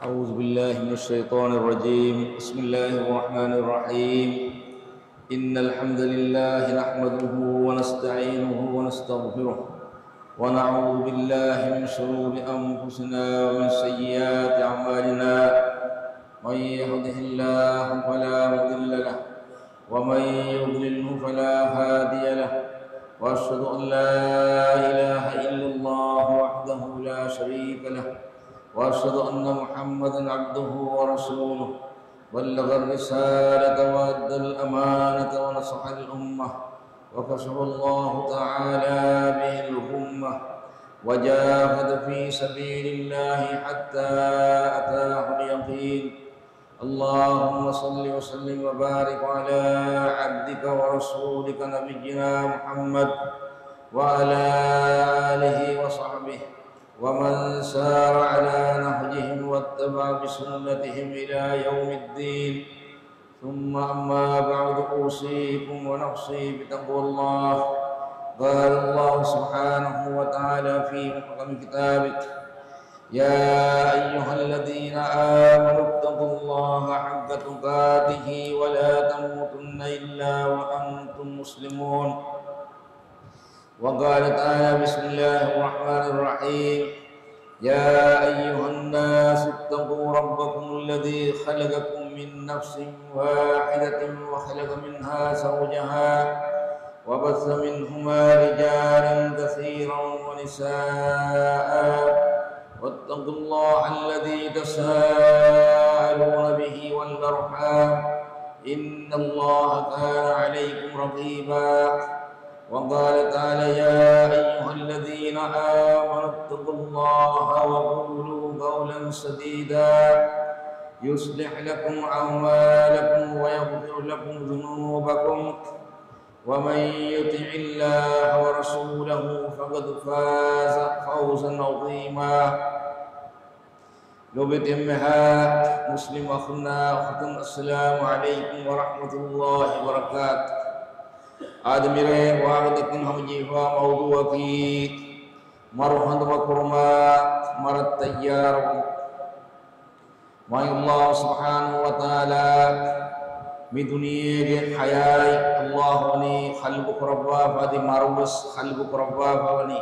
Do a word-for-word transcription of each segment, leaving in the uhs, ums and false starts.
أعوذ بالله من الشيطان الرجيم. بسم الله الرحمن الرحيم. إن الحمد لله نحمده ونستعينه ونستغفره، ونعوذ بالله من شرور أنفسنا ومن سيئات أعمالنا. من يهده الله فلا مضل له، ومن يضلله فلا هادي له، وأشهد أن لا إله إلا الله وحده لا شريك له، وأشهد أن محمدا عبده ورسوله، بلغ الرسالة وأدى الأمانة ونصح الأمة، وكشف الله تعالى به الغمة، وجاهد في سبيل الله حتى أتاه اليقين. اللهم صل وسلم وبارك على عبدك ورسولك نبينا محمد وعلى آله وصحبه ومن سار على نهجهم واتبع بسنتهم إلى يوم الدين. ثم أما بعد، أوصيكم ونفسي بتقوى الله. قال الله سبحانه وتعالى في محكم كتابه: يا أيها الذين آمنوا اتقوا الله حق تقاته ولا تموتن إلا وأنتم مسلمون. وقال تعالى: بسم الله الرحمن الرحيم. يا أيها الناس اتقوا ربكم الذي خلقكم من نفس واحدة وخلق منها زوجها وبث منهما رجالا كثيرا ونساء، واتقوا الله الذي تساءلون به والأرحام، إن الله كان عليكم رقيبا. وقال تعالى: يا أيها الذين آمنوا اتقوا الله وقولوا قولا سديدا، يصلح لكم أعمالكم ويغفر لكم ذنوبكم، ومن يطع الله ورسوله فقد فاز فوزا عظيما. ލޯބިވެތި އެންމެހާ މުސްލިމް އަޚުންނާ އުޚްތުން، އައްސަލާމު ޢަލައިކުމް ވަރަޙްމަތުﷲި ވަބަރަކާތު. އާދެ، މިރޭ ވާހަކަދައްކަން ހަމަޖެހިފައިވާ މައުޟޫޢަކީ މަރު ހަނދުމަކުރުމަށް މަރަށް ތައްޔާރުވުން. މާތް ﷲ ސުބްޙާނަހޫ ވަތަޢާލާ މި ދުނިޔޭގެ ޙަޔާތް ﷲ ވަނީ ޚަލްޤު ކުރައްވާފަ، އަދި މަރުވެސް ޚަލްޤު ކުރައްވާފަ ވަނީ.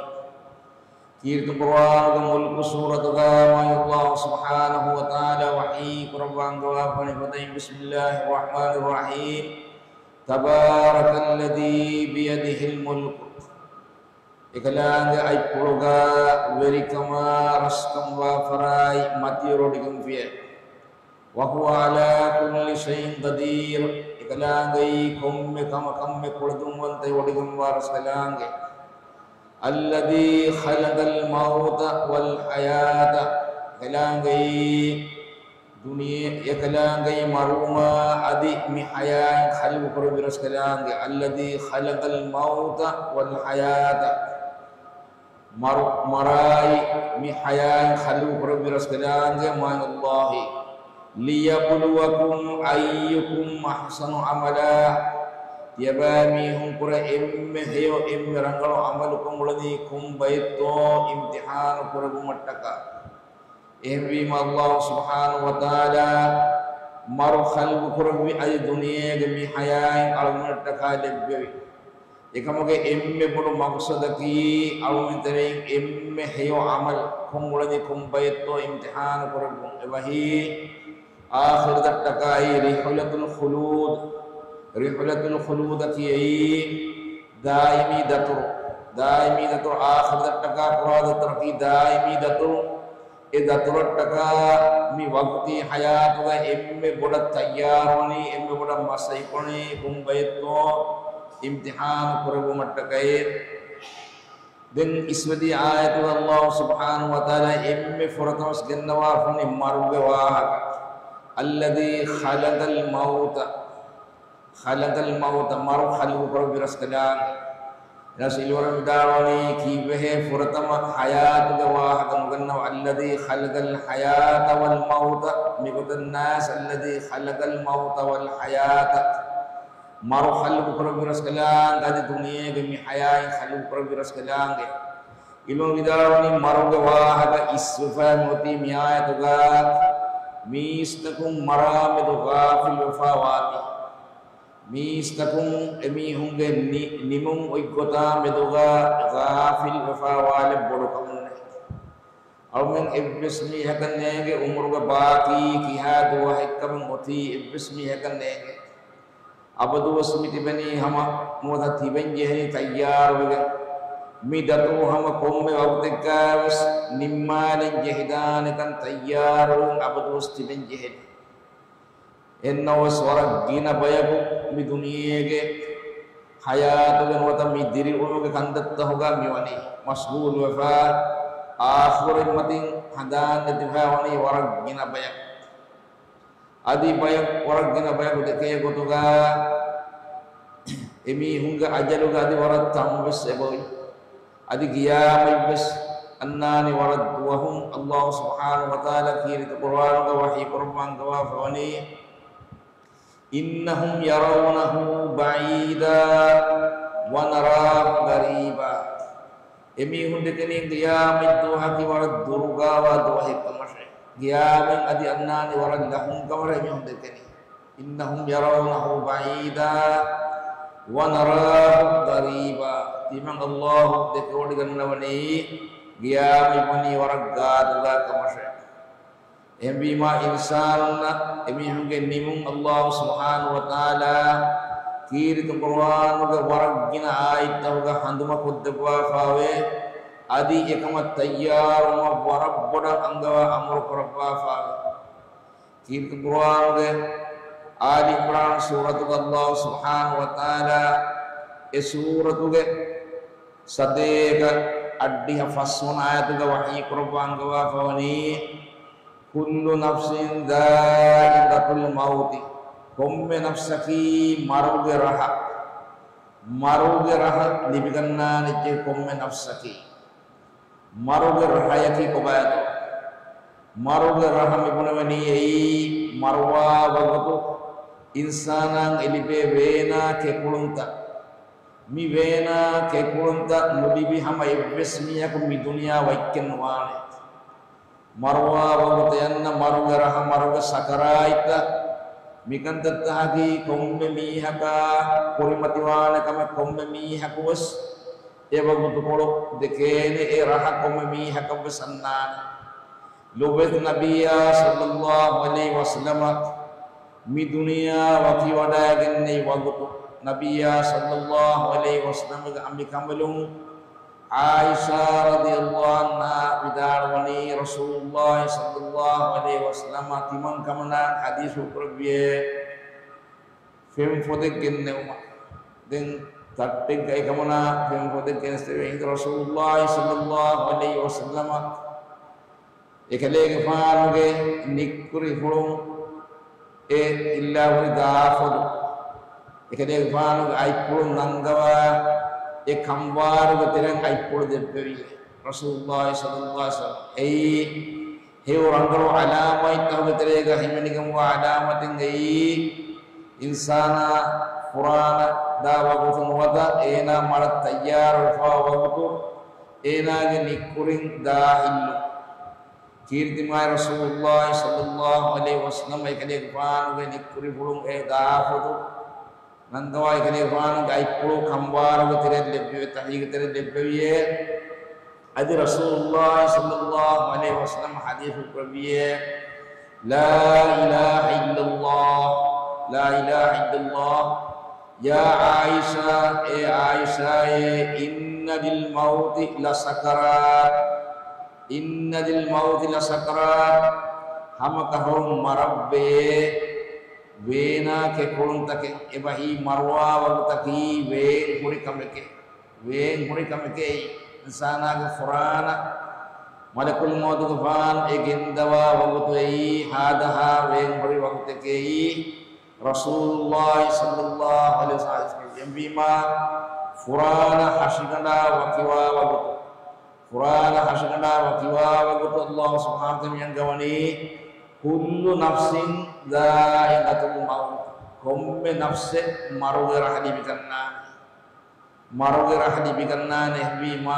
ކީރިތި ޤުރުއާނުގެ މުލްކު ސޫރަތުގަ މާތް ﷲ ސުބްޙާނަހޫ ވަތަޢާލާ ވަޙީ ކުރައްވާ އަންގަވާފަ ވަނީ ފަދައިން، بسم الله الرحمن الرحيم، تبارك الذي بيده الملك. އެކަލާނގެ އަތްޕުޅުގަ ވެރިކަމާ ރަސްކަން ވާ ފަރާތް މަތިވެރިވޮޑިގެންފިޔޭ. وهو على كل شيء قدير. އެކަލާނގެއީ ކޮންމެ ކަމަކަށްމެ ކުޅަދުންވަންތައެއް ވޮޑިގެންވާ ރަސްކަލާނގެ. الذي خلق الموت والحياة. އެކަލާނގެއީ ދުނިޔެ، އެކަލާނގެއީ މަރުވުމާ އަދި މި ޙަޔާތް ޚަލްޤު ކުރެއްވި ރަސްކަލާނގެ. الذي خلق الموت والحياة. މަރު، މަރާއި މި ޙަޔާތް ޚަލްޤު ކުރެއްވި ރަސްކަލާނގެ މާތް ﷲ. ليبلوكم أيكم أحسن عملا. ތިޔަބައިމީހުން ކުރެ އެންމެ ހެޔޮ، އެންމެ ރަނގަޅު ޢަމަލު ކޮށް އުޅެނީ ކޮން ބައެއްތޯ އިމްތިޙާނު ކުރެއްވުމަށްޓަކާ. އެހެންވީމަ ﷲ ސުބްޙާނަހޫ ވަތަޢާލާ މަރު ޚަލްޤު ކުރެއްވި އަދި ދުނިޔޭގެ މި ޙަޔާތް އަޅުގަނޑަށްޓަކާ ލެއްވެވި. އެކަމުގެ އެންމެ ބޮޑު މަޤްޞަދަކީ، އަޅުގަނޑުމެން ތެރެއިން އެންމެ ހެޔޮ ޢަމަލު ކޮށް އުޅެނީ ކޮން ބައެއްތޯ އިމްތިޙާނު ކުރެއްވުން. އެބަހީ، އާޚިރަތަށްޓަކާއި، ރިޙްލަތުލް ޚުލޫދް. ރިޙްލަތުލް ޚުލޫދަކީ އެއީ، ދާއިމީ ދަތުރު. ދާއިމީ ދަތުރު، އާޚިރަތަށްޓަކާ ކުރާ ދަތުރަކީ ދާއިމީ ދަތުރު. އެ ދަތުރަށްޓަކާ މި ވަގުތީ ޙަޔާތުގަ އެންމެ ބޮޑަށް ތައްޔާރުވަނީ، އެންމެ ބޮޑަށް މަސައްކަތްކުރަނީ ކޮން ބައެއްތޯ އިމްތިޙާނު ކުރެއްވުމަށްޓަކައި. ދެން އިސްވެދިޔަ އާޔަތުގަ ﷲ ސުބްޙާނަހޫ ވަތަޢާލާ އެންމެ ފުރަތަމަސް ގެންނަވާފަނީ މަރުގެ ވާހަކަ. الذي خلق الموت. خلق الموت، މަރު ޚަލްޤު ކުރެއްވި ރަސްކަލާނގެ. އެނަސް އިލްމުވެރިން ވިދާޅުވަނީ، ކީއްވެހޭ ފުރަތަމަ ޙަޔާތުގެ ވާހަކަ ނުގަންނަވާ؟ الذي خلق الحياة والموت، މިގޮތަށް ނާސް، الذي خلق الموت والحياة. މަރު ޚަލްޤު ކުރެއްވި ރަސްކަލާނގެ، އަދި ދުނިޔޭގެ މި ޙަޔާތް ޚަލްޤު ކުރެއްވި ރަސްކަލާނގެ. އިލްމުވެރިން ވިދާޅުވަނީ، މަރުގެ ވާހަކަ އިސްވެފައި މިއޮތީ މި އާޔަތުގަ. މީސްތަކުން މަރާމެދު ޣާފިލްވެފާވާތީ. މީސްތަކުން އެމީހުންގެ ނި-، ނިމުން އޮތްގޮތާ މެދުގަ ޣާފިލްވެފާވާލެއް ބޮޑުކަމުންނެއް. އަޅުމެން އެއްވެސް މީހަކަށް ނޭނގެ އުމުރުގެ ބާކީ ކިހާ ދުވަހެއްކަމެއް އޮތީ އެއްވެސް މީހަކަށް ނޭނގެ. އަބަދުވެސް މި ތިބެނީ ހަމަ ނުވަތަ ތިބެން ޖެހެނީ ތައްޔާރުވެގެން. މި ދަތުރު ހަމަ ކޮންމެ ވަގުތެއްގަވެސް ނިންމާލަން ޖެހިދާނެކަން ތައްޔާރުވެގެން އަބަދުވެސް ތިބެން ޖެހެނީ. އެއްނަވަސް ވަރަށް ގިނަ ބަޔަކު މި ދުނިޔޭގެ ހަޔާތުގެ ނުވަތަ މި ދިރިއުޅުމުގެ ކަންތައްތަހުގަ މިވަނީ މަޝްޣޫލުވެފަ، އާޚިރަތް މަތިން ހަނދާން ނެތިފަ ވަނީ ވަރަށް ގިނަ ބަޔަކު. އަދި ބަޔަކު، ވަރަށް ގިނަ ބަޔަކު ދެކޭ ގޮތުގަ އެމީހުންގެ އަޖަލުގަ އަދި ވަރަށް ތަންވެސް އެބައޮތް. އަދި ގިޔާމަތްވެސް އަންނާނެ ވަރަށް ދުވަހުން. ﷲ ސުބްޙާނަހޫ ވަތަޢާލާ ކީރިތި ޤުރްއާނުގަ ވަޙީކުރައްވާ އަންގަވާފަވަނީ، إنهم يرونه بعيدا ونراه قريبا. އެމީހުން ދެކެނީ ގިޔާމަތް ދުވަހަކީ ވަރަށް ދުރުގަވާ ދުވަހެއްކަމަށޭ. ގިޔާމަތް އަދި އަންނާނީ ވަރަށް ލަހުންކަމަށޭ އެމީހުން ދެކެނީ. إنهم يرونه بعيدا ونراه قريبا. ތިމަން ﷲ ދެކެވޮޑިގަންނަވަނީ ގިޔާމަތް ވަނީ ވަރަށް ގާތުގަ ކަމަށޭ. އެހެންވީމާ، އިންސާނުންނަށް އެމީހުންގެ ނިމުން ﷲ ސުބްޙާނަހޫ ވަތަޢާލާ ކީރިތި ޤުރްއާނުގެ ވަރަށް ގިނަ އާޔަތްތަކުގަ ހަނދުމަކޮށްދެއްވާފައިވޭ. އަދި އެކަމަށް ތައްޔާރުވުމަށް ވަރަށް ބޮޑަށް އަންގަވާ އަމުރު ކުރައްވާފައިވޭ. ކީރިތި ޤުރްއާނުގެ އާލި ޢިމްރާން ސޫރަތުގަ ﷲ ސުބްޙާނަހޫ ވަތަޢާލާ އެ ސޫރަތުގެ ސަތޭކަ އަށްޑިހަ ފަސްވަނަ އާޔަތުގަ ވަޙީ ކުރައްވާ އަންގަވާފަވަނީ، كل نفس ذائقة الموت، ކޮންމެ ނަފްސަކީ މަރުގެ ރަހަ، މަރުގެ ރަހަ ލިބިގަންނާނެ ކޮންމެ ނަފްސަކީ. މަރުގެ ރަހަޔަކީ ކޮބާތޯ؟ މަރުގެ ރަހަ މިބުނެވެނީ އެއީ މަރުވާ ވަގުތު އިންސާނާއަށް އެ ލިބޭ ވޭނާ ކެކުޅުންތައް. މި ވޭނާ ކެކުޅުންތައް ނުލިބި ހަމަ އެއްވެސް މީހަކު މި ދުނިޔެއަށް ވަތްކެއް ނުވާނެ. މަރުވާ ވަގުތެއް އަންނަ މަރުގެ ރަހަ، މަރުގެ ސަކަރާތްތައް، މިކަންތައްތަކަކީ ކޮންމެ މީހަކާ ކުރިމަތިވާނެ ކަމެއް. ކޮންމެ މީހަކުވެސް އެ ވަގުތުކޮޅު ދެކޭނެ، އެ ރަހަ ކޮންމެ މީހަކަށްވެސް އަންނާނެ. ލޮބުވެތި ނަބިއްޔާ ޞައްލައްލާހު ޢަލައިހި ވަސައްލަމަ މި ދުނިޔެއަށް ވަކިވަޑައިގެންނެވި ވަގުތު، ނަބިއްޔާ ޞައްލައްލާހު ޢަލައިހި ވަސައްލަމަގެ އަނބިކަނބަލުން ޢާއިޝާ ރަޟިޔައްލާހު ޢަންހާ ވިދާޅުވަނީ، ރަސޫލުއްލާހި ޞައްލައްލާހު ޢަލައިހި ވަސައްލަމަ ތިމަން ކަމަނާ ޙަދީޘް ކުރެއްވިއޭ، ފެން ފޮދެއް ގެންނެވުމަށް. ދެން ތައްޓެއްގައި ކަމަނާ ފެން ފޮދެއް ގެނެސްދެވޭ. އިނގޭ ރަސޫލުއްލާހި ޞައްލައްލާހު ޢަލައިހި ވަސައްލަމަ އެކަލޭގެފާނުގެ ނިއްކުރިފުޅުން އެ އިއްލާ ހުރި ދާފޮދު، އެކަލޭގެފާނުގެ އަތްޕުޅު ނަންގަވާ އެ ކަންވާރުގެ ތެރެއިން އަތްޕުޅު ދެއްވެވި. ރަސޫލުއްލާހި ޞައްލައްލާހު ޢަލައިހި ވަސައްލަމަ އެއީ ހެޔޮ ރަނގަޅު ޢަލާމަތްތަކުގެ ތެރޭގަ ހިމެނިގެންވާ ޢަލާމަތެއް އެއީ، އިންސާނާ ފުރާނަ ދާ ވަގުތު ނުވަތަ އޭނާ މަރަށް ތައްޔާރުވެފާ ވަގުތު އޭނާގެ ނިއްކުރިން ދާ ހިއްލުން. ކީރިތި މާތް ރަސޫލުއްލާހި ޞައްލައްލާހު ޢަލައިހި ވަސައްލަމަ އެކަލޭގެފާނުގެ ނިއްކުރިފުޅުން އެ ދާފޮދު ނަންގަވާ އެކަލޭގެފާނުގެ އަތްޕުޅު ކަންވާރުގެ ތެރެއިން ލެއްވެވި، ތަހީގެ ތެރެއިން ލެއްވެވިއޭ. އަދި ރަސޫލުއްލާހި ޞައްލައްލާހު ޢަލައިހި ވަސައްލަމަ ޙަދީޘް ކުރެއްވިއޭ، لا إله إلا الله، لا إله إلا الله، يا عائشة، އޭ ޢާއިޝާއޭ، إن للموت لسكرات، إن للموت لسكرات، ހަމަކަށަވަރުން މަރަށްވޭ ވޭނާ ކެކުޅުންތަކެއް. އެބަހީ މަރުވާ ވަގުތަކީ ވޭން ހުރި ކަމެކޭ. ވޭން ހުރި ކަމެކޭ. އިންސާނާގެ ފުރާނަ މަލަކުލް މައުތުގެފާނު އެ ގެންދަވާ ވަގުތު އެއީ ހާދަހާ ވޭން ހުރި ވަގުތެކޭ. ރަސޫލުއްލާހި ޞައްލައްލާހު ޢަލައިހި ވަސައްލަމަ އެހެންވީމާ، ފުރާނަ ހަށިގަނޑާ ވަކިވާ ވަގުތު، ފުރާނަ ހަށިގަނޑާ ވަކިވާ ވަގުތު ﷲ ސުބްޙާނަހޫ ވަތަޢާލާ މި އަންގަވަނީ، كل نفس ذائقة الموت، ކޮންމެ ނަފްސެއް މަރުގެ ރަހަ ލިބިގަންނާނެ. މަރުގެ ރަހަ ލިބިގަންނާނެ. އެހެންވީމާ،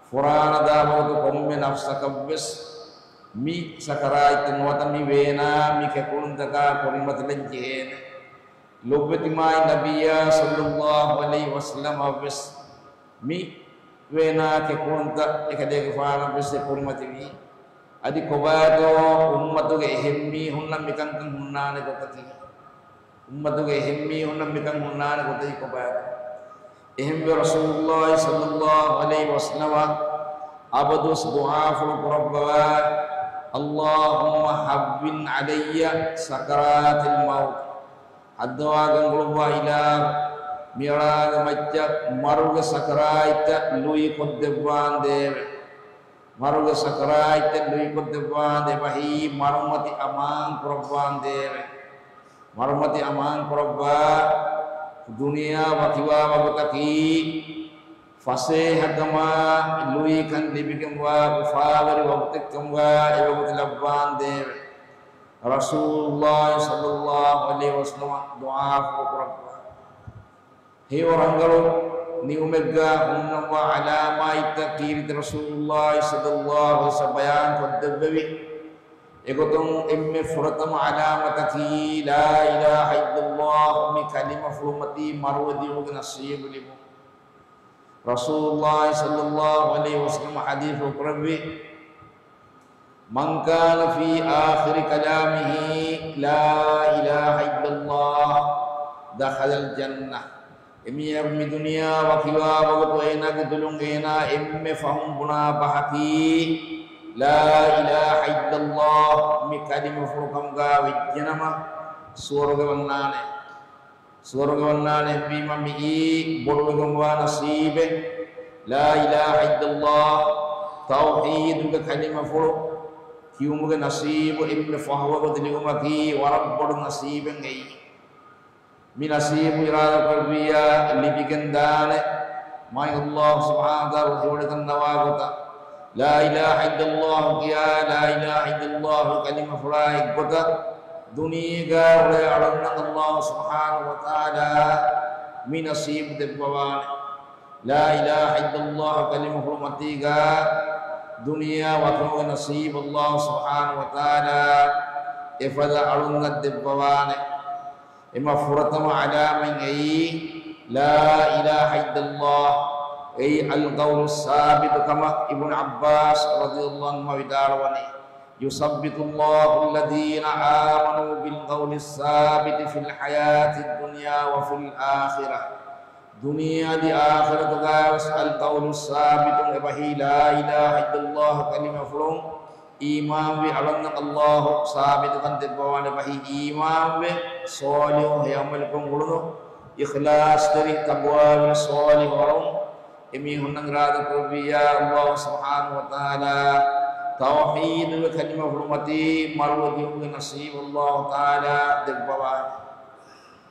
ފުރާނަ ދާ ވަގުތު ކޮންމެ ނަފްސަކަށްވެސް މި ސަކަރާތްތައް ނުވަތަ މި ވޭނާ މި ކެކުޅުންތަކާ ކުރިމަތިލަން ޖެހޭނެ. ލޮބުވެތި މާތް ނަބިއްޔާ ޞައްލައްލާހު ޢަލައިހި ވަސައްލަމަށްވެސް މި ވޭނާ ކެކުޅުންތައް އެކަލޭގެފާނަށްވެސް އެ ކުރިމަތިވީ. އަދި ކޮބާތޯ އުއްމަތުގެ އެހެން މީހުންނަށް މިކަންކަން ހުންނާނެ ގޮތަކީ؟ އުއްމަތުގެ އެހެން މީހުންނަށް މިކަން ހުންނާނެ ގޮތަކީ ކޮބާތޯ؟ އެހެންވެ، ރަސޫލުއްލާހި ޞައްލައްލާހު ޢަލައިހި ވަސައްލަމަ އަބަދުވެސް ދުޢާފުޅު ކުރައްވަވާ، اللهم هون علي سكرات الموت. ހައްދަވާގެން ގުޅުއްވާ އިލާހު، މިއަޅާގެ މައްޗަށް މަރުގެ ސަކަރާތްތައް ލުއިކޮށްދެއްވާނދޭވެ. މަރުގެ ސަކަރާތްތައް ލުއިކޮށްދެއްވާނދޭ އެބަހީ، މަރުމަތި އަމާން ކުރައްވާނދޭވެ. މަރުމަތި އަމާން ކުރައްވާ، ދުނިޔެއާ ވަކިވާ ވަގުތަކީ، ފަސޭހަކަމާ ލުއިކަން ލިބިގެންވާ އުފާވެރި ވަގުތެއްކަމުގާ އެވަގުތު ލައްވާނދޭވެ. ރަސޫލުއްލާހި ޞައްލައްލާހު ޢަލައިހި ވަސައްލަމަ ދުޢާފުޅު ކުރައްވާ. ހެޔޮ ރަނގަޅު ނިޢުމެއްގާ ހުންނަންވާ ޢަލާމާތްތައް ކީރިތި ރަސޫލުއްލާހި ޞައްލައްލާހު ޢަލައިހި ވަސައްލަމަ ބަޔާން ކޮށްދެއްވެވި. އެގޮތުން އެންމެ ފުރަތަމަ ޢަލާމަތަކީ، لا إله إلا الله މި ކަލިމަފުޅުމަތީ މަރުވެދިޔުމުގެ ނަސީބު ލިބުން. ރަސޫލުއްލާހި ޞައްލައްލާހު ޢަލައިހި ވަސައްލަމަ ޙަދީޘްފުޅު ކުރެއްވި، من كان في آخر كلامه لا إله إلا الله دخل الجنة. އެމީހަކު މި ދުނިޔެއާ ވަކިވާ ވަގުތު އޭނާގެ ދުލުން އޭނާ އެންމެ ފަހުން ބުނާ ބަހަކީ، لا إله إلا الله މި ކަލިމަފުޅު ކަމުގާ ވެއްޖެނަމަ ސުވަރުގެ ވަންނާނެ. ސުވަރުގެ ވަންނާނެ އެހެންވީމަ މިއީ ބޮޑުވެގެންވާ ނަސީބެއް. لا إله إلا الله، ތައުޙީދުގެ ކަލިމަފުޅު ކިޔުމުގެ ނަސީބު އެންމެ ފަހުވަގުތު ލިބުމަކީ ވަރަށް ބޮޑު ނަސީބެއް އެއީ. މި ނަސީބު އިރާދަކުރެއްވިއްޔާ ލިބިގެންދާނެ. މާތް ﷲ ސުބްޙާނަހޫ ވަތަޢާލާ ހެޔޮވަޑައިގަންނަވާ ގޮތަށް، لا إله إلا الله ކިޔާ، لا إله إلا الله ކަލިމަފުޅާ އެއްގޮތަށް ދުނިޔޭގާ އުޅޭ އަޅުންނަށް ﷲ ސުބްޙާނަހޫ ވަތަޢާލާ މި ނަސީބު ދެއްވަވާނެ. لا إله إلا الله ކަލިމަފުޅު މަތީގާ ދުނިޔެއާ ވަކިވުމުގެ ނަސީބު ﷲ ސުބްޙާނަހޫ ވަތަޢާލާ އެފަދަ އަޅުންނަށް ދެއްވަވާނެ. އެމަ ފުރަތަމަ ޢަލާމަތް އެއީ، لا إله إلا الله، އެއީ القول الثابت ކަމަށް އިބްނު ޢައްބާސް ރަޟިޔަﷲ ޢަންހުމާ ވިދާޅުވަނީ، يثبت الله الذين آمنوا بالقول الثابت في الحياة الدنيا وفي الآخرة. ދުނިޔެ އަދި އާޚިރަތުގައިވެސް القول الثابت އެބަހީ، لا إله إلا الله ކަލިމަފުޅުން އީމާންވި އަޅުންނަށް ﷲ ސާބިތުކަން ދެއްވަވާނެ ބަހީ، އީމާންވެ، ޞާލިޙު ހެޔޮ ޢަމަލުކުރަން އުޅުނު، އިޚްލާޞްތެރި، ތަޤްވާވެރި ޞާލިޙު އަޅުން، އެމީހުންނަށް އިރާދަކުރެއްވިއްޔާ، ﷲ ސުބްޙާނަހޫ ވަތަޢާލާ ތައުޙީދުގެ ކަލިމަފުޅު މަތީ މަރުވެދިޔުމުގެ ނަސީބު ﷲ ތަޢާލާ ދެއްވަވާނެ.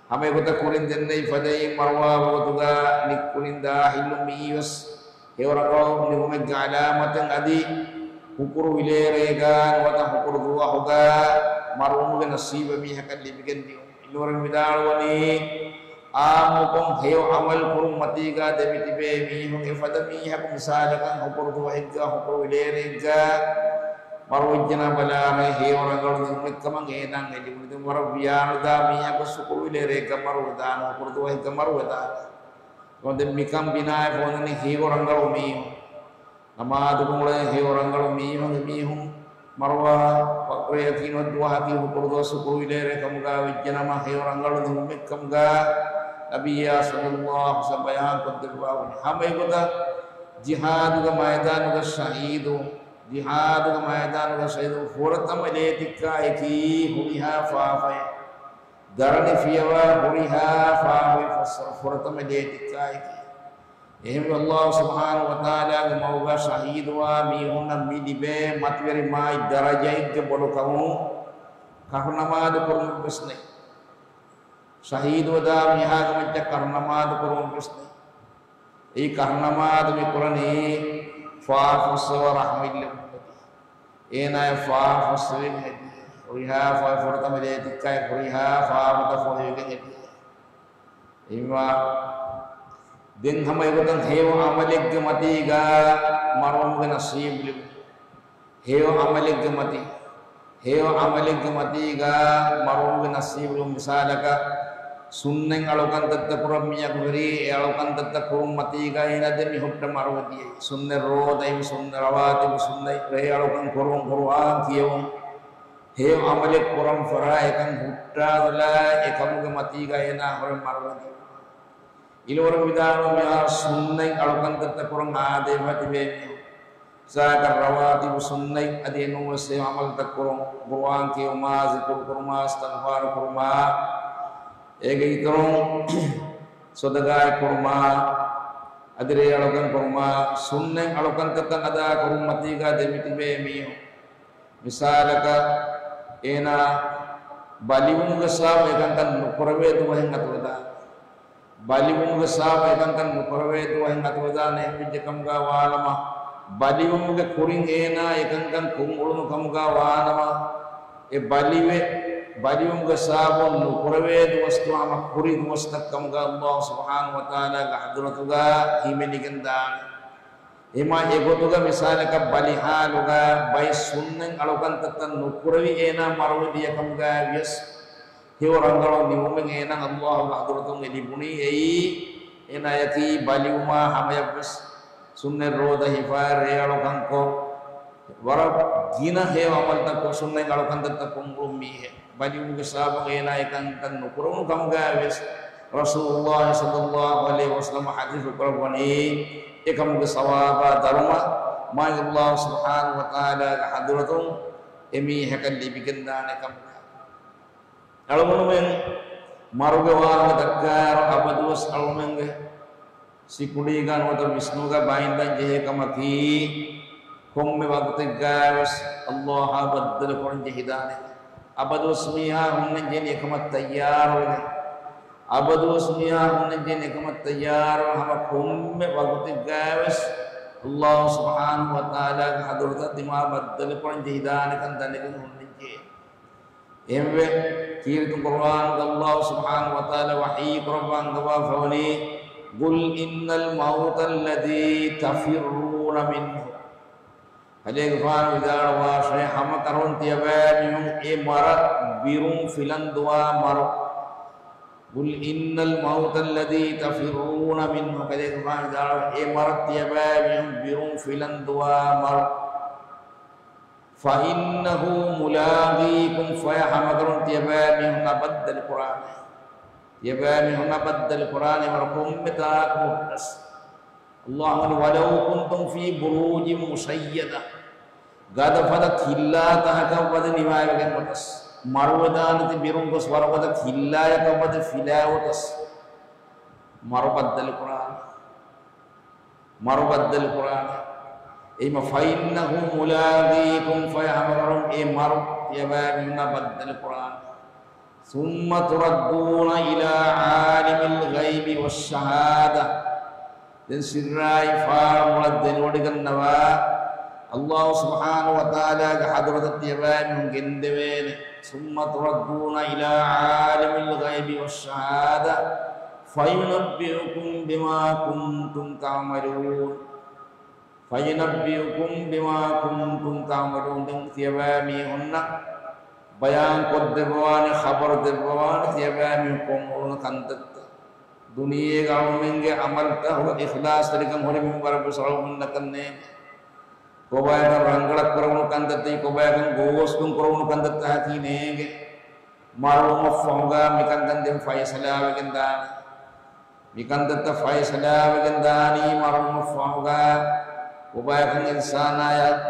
ހަމައެގޮތަށް ކުރިން ދެންނެވި ފަދައިން މަރުވާ ވަގުތުގަ ނިއްކުނިން ދާ އަހިލުން މިއީވެސް ހެޔޮ ރަނގަޅު ނިކުމެއްގެ ޢަލާމަތެއް އަދި ހުކުރު ވިލޭރޭގަ ނުވަތަ ހުކުރު ދުވަހުގަ މަރުވުމުގެ ނަސީބު މީހަކަށް ލިބިގެން ދިޔުން. އިންނަވަރުން ވިދާޅުވަނީ، ޢާއްމުކޮށް ހެޔޮ ޢަމަލު ކުރުން މަތީގަ ދެމިތިބޭ މީހުން އެފަދަ މީހަކު މިސާލަކަށް ހުކުރު ދުވަހެއްގަ ހުކުރު ވިލޭރޭގަ މަރުވެއްޖެނަމަ ބަލާނެ ހެޔޮ ރަނގަޅު ނިކުމެއްކަމަށް އޭނާ އެދިވުނު. ދެން ވަރަށް ވިޔާނުދާ މީހަކު ހުކުރު ވިލޭރޭގަ މަރުވެދާނެ، ހުކުރު ދުވަހެއްގަ މަރުވެދާނެ. ދެން މިކަން ބިނާވެފަ އޮންނަނީ ހެޔޮ ރަނގަޅު މީހުން. ނަމާދުކުރުމުގަ ހެޔޮ ރަނގަޅު މީހުން، އެމީހުން މަރުވާ ރެޔަކީ ނުވަތަ ދުވަހަކީ ހުކުރު ދުވަސް ހުކުރު ވިލޭރޭ ކަމުގަ ވެއްޖެނަމަ ހެޔޮ ރަނގަޅު ނިކުމެއްކަމުގަ ނަބިއްޔާ ޞައްލައްލާހު ޢަލައިހި ވަސައްލަމަ ބަޔާން ކޮށްދެއްވާ ވަނީ. ހަމައެގޮތަށް ޖިހާދުގެ މައިދާނުގަ ޝަހީދު، ޖިހާދުގެ މައިދާނުގަ ޝަހީދު ފުރަތަމަ ލޭތިއްކާ އެކީ ހުރިހާ ފާފައެއް. ދަރަނި ފިޔަވާ ހުރިހާ ފާފައެއް ފައްސަރު ފުރަތަމަ ލޭތިއްކާ އެކީ. އެހެންވެ، ﷲ ސުބްޙާނަހޫ ވަތަޢާލާގެ މަގުގަ ޝަހީދުވާ މީހުންނަށް މި ލިބޭ މަތިވެރި މާތް ދަރަޖައެއްގެ ބޮޑުކަމުން ކަށުނަމާދު ކުރުމެއްވެސް ނެތް. ޝަހީދުވެދާ މީހާގެ މައްޗަށް ކަށުނަމާދު ކުރުމެއްވެސް ނެތް. އެއީ ކަށުނަމާދު މި ކުރަނީ ފާފަ ފައްސަވާ ރަޙްމަތް ލިބުން އެދި. އޭނާއަށް ފާފަ ފައްސަވެގެން އެދި. ހުރިހާ ފާފަ ފުރަތަމަ ލޭތިއްކާ ހުރިހާ ފާފަތައް ފޮހެވިގެން އެދި. އެހެންވާ، ދެން ހަމަ އެގޮތަށް ހެޔޮ ޢަމަލެއްގެ މަތީގަ މަރުވުމުގެ ނަސީބު ލިބުން. ހެޔޮ ޢަމަލެއްގެ މަތި، ހެޔޮ ޢަމަލެއްގެ މަތީގަ މަރުވުމުގެ ނަސީބު ލިބުން. މިސާލަކަށް، ސުންނަތް އަޅުކަންތައްތައް ކުރަން މީހަކު ހުރީ، އެ އަޅުކަންތައްތައް ކުރުން މަތީގަ އޭނަ ދެން މި ހުއްޓަ މަރުވެ ދިޔައީ. ސުންނަތް ރޯދަ އިވުން، ސުންނަތް ރަވާތިބު، ސުންނަތް ރޭ އަޅުކަން ކުރުން، ޤުރުއާން ކިޔެވުން، ހެޔޮ ޢަމަލެއް ކުރަން ފަރާ އެކަން ހުއްޓާލާ އެކަމުގެ މަތީގަ އޭނާ ހުރެން މަރުވެ ދިޔައީ. އިރުއޮޅު ވިދާޅުވި މިހާރު ސުންނަތް އަޅުކަންތައްތައް ކުރަން އާދޭ ފަތިބޭ މީހުން. މިސާލަކަށް ރަވާތިބު ސުންނަތް އަދި އެނޫންވެސް ހެޔޮ ޢަމަލުތައް ކުރުން، ޤުރުއާން ކިޔުމާ، ޒިކުރު ކުރުމާ، އިސްތިޣްފާރު ކުރުމާ، އޭގެ އިތުރުން ޞަދަޤާތް ކުރުމާ، އަދި ރޭ އަޅުކަން ކުރުމާ، ސުންނަތް އަޅުކަންތައްތައް އަދާ ކުރުން މަތީގަ ދެމިތިބޭ މީހުން. މިސާލަކަށް، އޭނާ ބަލިވުމުގެ ސަބަބުން އެކަންކަން ނުކުރެވޭ ދުވަހެއް އަތުވެދާނެ. ބަލިވުމުގެ ސަބަބުން އެކަންކަން ނުކުރެވޭ ދުވަހެއް އަތުވެދާނެ. އެހެންވެއްޖެ ކަމުގަ ވާނަމަ، ބަލިވުމުގެ ކުރިން އޭނާ އެކަންކަން ކޮށް އުޅުނު ކަމުގަ ވާނަމަ، އެ ބަލިވެ، ބަލިވުމުގެ ސަބަބުން ނުކުރެވޭ ދުވަސްތައް ހަމަ ކުރި ދުވަސްތައް ކަމުގަ ﷲ ސުބްޙާނަހޫ ވަތަޢާލާގެ ޙަޟްރަތުގަ ހިމެނިގެން ދާނެ. އެމާ އެގޮތުގަ މިސާލަކަށް ބަލި ޙާލުގަ ބައެއް ސުންނަތް އަޅުކަންތައްތައް ނުކުރެވި އޭނާ މަރުވެ ދިޔަ ކަމުގައި ވިޔަސް، ހެޔޮ ރަނގަޅު ނިމުމެއް އޭނާ ﷲގެ ޙަޟްރަތުން އެ ލިބުނީ. އެއީ އޭނާޔަކީ ބަލިވުމާ ހަމަޔަށްވެސް ސުންނަތް ރޯދަ ހިފާ ރޭ އަޅުކަންކޮށް، ވަރަށް ގިނަ ހެޔޮ ޢަމަލުތައް ކޮށް، ސުންނަތް އަޅުކަންތައްތައް ކޮށް އުޅުނު މީހެއް. ބަލިވުމުގެ ސަބަބުން އޭނާ އެކަންކަން ނުކުރެވުނު ކަމުގައި ވެސް ރަސޫލުﷲ ޞައްލަﷲ ޢަލައިހި ވަސައްލަމަ ޙަދީޘް ކުރައްވަނީ، އެކަމުގެ ސަވާބާ ދަރުމަ މާތް ﷲ ސުބްޙާނަހޫ ވަތަޢާލާގެ ޙަޟްރަތުން އެމީހަކަށް ލިބިގެންދާނެ ކަމުގަ. އަޅުގަނޑުމެން މަރުގެ ވާހަކަ ދައްކާއިރު، އަބަދުވެސް އަޅުމެންގެ ސިކުނޑީގަ ނުވަތަ ވިސްނުގަ ބައިންދަން ޖެހޭ ކަމަކީ، ކޮންމެ ވަގުތެއްގައިވެސް ﷲއާ ބައްދަލުކުރަން ޖެހިދާނެ. އަބަދުވެސް މީހާ ހުންނަން ޖެހެނީ އެކަމަށް ތައްޔާރުވެގެން. އަބަދުވެސް މީހާ ހުންނަން ޖެހެނީ އެކަމަށް ތައްޔާރުވެ، ހަމަ ކޮންމެ ވަގުތެއްގައިވެސް ﷲ ސުބްޙާނަހޫ ވަތަޢާލާގެ ޙަޟްރަތަށް ތިމާ ބައްދަލުކުރަން ޖެހިދާނެކަން ދަނެގެން ހުންނަން ޖެހޭ. އެހެންވެ، ކީރިތި ޤުރުއާނުގަ ﷲ ސުބްޙާނަހޫ ވަތަޢާލާ ވަޙީ ކުރައްވާ އަންގަވާފަވަނީ، "قل إن الموت الذي تفرون منه." ކަލޭގެފާނު ވިދާޅުވާށޭ، ހަމަކަށަވަރުން ތިޔަބައިމީހުން އެ މަރަށް ބިރުން ފިލަން ދުވާ މަރު. "قل إن الموت الذي تفرون منه." ކަލޭގެފާނު ވިދާޅުވާ އެ މަރަށް ތިޔަބައިމީހުން ބިރުން ފިލަން ދުވާ މަރު. "فإنه ملاقيكم." ފަޔަށް ހަމަކަށަވަރުން ތިޔަބައިމީހުންނާ ބައްދަލުކުރާނެ. ތިޔަބައިމީހުންނާ ބައްދަލުކުރާނެ މަރު ކޮންމެ ތާކު ހުއްޓަސް. ﷲ ވަނީ، "ولو كنتم في بروج مشيدة." ގަދަފަދަ ކިއްލާ ތަކަކަށް ވަދެ ނިވާވެގެން ގޮތަސް، މަރުވެދާނެތި ބިރުން ގޮސް ވަރުގަދަ ކިއްލާޔަކަށް ވަދެ ފިލާ ގޮތަސް، މަރު ބައްދަލުކުރާނެ. މަރު ބައްދަލުކުރާނެ. އެހެންވީމަ، "فإنه ملاقيكم." ފަޔަށް ހަމަކަށަވަރުން އެ މަރު ތިޔަބައިމީހުންނާ ބައްދަލުކުރާނެ. "ثم تردون إلى عالم الغيب والشهادة." ދެން ސިއްރާއި ފާޅު މޮޅަށް ދެނެވޮޑިގަންނަވާ، ﷲ ސުބްޙާނަހޫ ވަތަޢާލާގެ ޙަޟްރަތަށް ތިޔަބައިމީހުން ގެންދެވޭނެ. "ثم تردون إلى عالم الغيب والشهادة فينبئكم بما كنتم تعملون." فينبئكم بما كنتم تعملون. ދެން ތިޔަބައިމީހުންނަށް ބަޔާން ކޮށްދެއްވަވާނެ، ޚަބަރު ދެއްވަވާނެ ތިޔަބައިމީހުން ކޮށް އުޅުނު ކަންތައްތައް. ދުނިޔޭގަ އަޅުމެންގެ ޢަމަލުތައް އިޚްލާޞްތެރިކަން ހުރި މިންވަރަކުވެސް އަޅުގަނޑަކަށް ނޭނގެ. ކޮބާއަކަށް ރަނގަޅަށް ކުރެވުނު ކަންތައްތަކީ، ކޮބާއަކަށް ގޯސްކަން ކުރެވުނު ކަންތައްތަކަކީ ނޭނގެ. މަރުވުމަށްފަހުގަ މިކަންކަން ދެން ފައިސަލާވެގެން ދާނެ. މިކަންތައްތައް ފައިސަލާވެގެން ދާނީ މަރުވުމަށްފަހުގަ. ކޮބާއަކަށް އިންސާނާޔަށް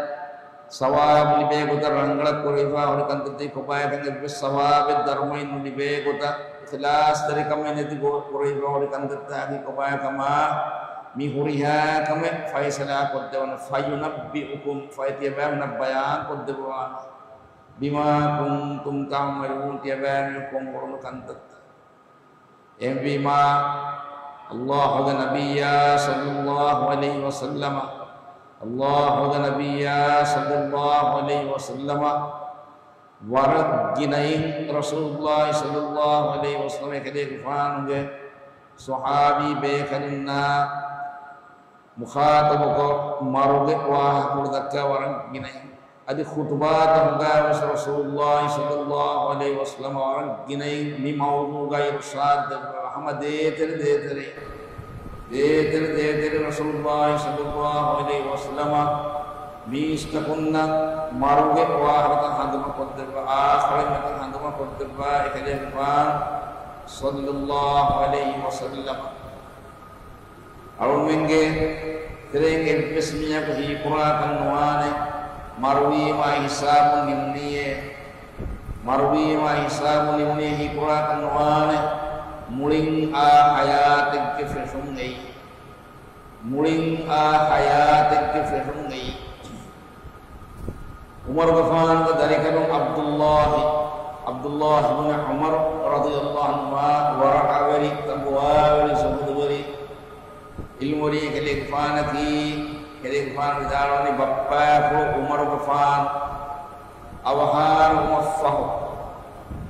ސަވާބު ލިބޭ ގޮތަށް ރަނގަޅަށް ކުރެވިފަ ހުރި ކަންތައްތަކީ، ކޮބާއަކަށް އެއްވެސް ސަވާބެއް ދަރުމައެއް ނުލިބޭ ގޮތަށް، އިޚްލާޞްތެރިކަމެއް ނެތި ގޮ-، ކުރެވިފަ ހުރި ކަންތައްތަކަކީ، ކޮބާއަކަށް މާ މި ހުރިހާ ކަމެއް ފައިސަލާ ކޮށްދެވަން. "فينبئكم." ފަޔަށް ތިޔަބައިމީހުންނަށް ބަޔާން ކޮށްދެއްވާނެ. "بما كنتم تعملون." ތިޔަބައިމީހުން ކޮށް އުޅުނު ކަންތައްތައް. އެހެންވީމާ، ﷲގެ ނަބިއްޔާ ޞައްލައްލާހު ޢަލައިހި ވަސައްލަމަ، ﷲގެ ނަބިއްޔާ ޞައްލައްލާހު ޢަލައިހި ވަސައްލަމަ ވަރަށް ގިނައިން ރަސޫލުﷲ ޞައްލައްލާހު ޢަލައިހި ވަސައްލަމަ އެކަލޭގެފާނުގެ ޞަޙާބީ ބޭކަލުންނާ މުޚާޠަބުކޮށް، މަރުގެ ވާހަކަފުޅު ދައްކާ ވަރަށް ގިނައިން. އަދި ޚުޠުބާތަކުގައިވެސް ރަސޫލުﷲ ޞައްލަﷲ ޢަލައިހި ވަސައްލަމަ ވަރަށް ގިނައިން މި މައުޟޫޢުގައި އިރުޝާދު ދެއްވާ ހަމަ ދޭތެރެ ދޭތެރެ، ދޭތެރެ ދޭތެރެ ރަސޫލުﷲ ޞައްލަﷲ ޢަލައިހި ވަސައްލަމަ މީސްތަކުންނަށް މަރުގެ ވާހަކަތައް ހަނދުމަކޮށްދެއްވާ، އާޚިރަތް ހަނދުމަކޮށްދެއްވާ އެކަލޭގެފާނު ޞައްލަﷲ ޢަލައިހި ވަސައްލަމަ. އަޅުގަނޑުމެންގެ ތެރެއިން އެއްވެސް މީހަކު ހީކުރާކަށް ނުވާނެ، މަރުވީމާ ހިސާބު ނިމުނީއޭ. މަރުވީމާ ހިސާބު ނިމުނީ ހީކުރާކަށް ނުވާނެ، މުޅިން އާ ޙަޔާތެއްގެ ފެށުން އެއީ. މުޅިން އާ ޙަޔާތެއްގެ ފެށުން އެއީ. ޢުމަރުގެފާނުގެ ދަރިކަލުން ޢަބްދުﷲ، ޢަބްދުﷲ ބިން ޢުމަރު ރަޟިޔަﷲ ޢަންހުމާ، ވަރަޢަވެރި، ތަޤްވާވެރި، ޒުހުދުވެރި، ޢިލްމުވެރި ކަލޭގެފާނަކީ، ކަލޭގެފާނު ވިދާޅުވަނީ ބައްޕާފުޅު ޢުމަރުގެފާނު އަވަހާރަވުމަށްފަހު،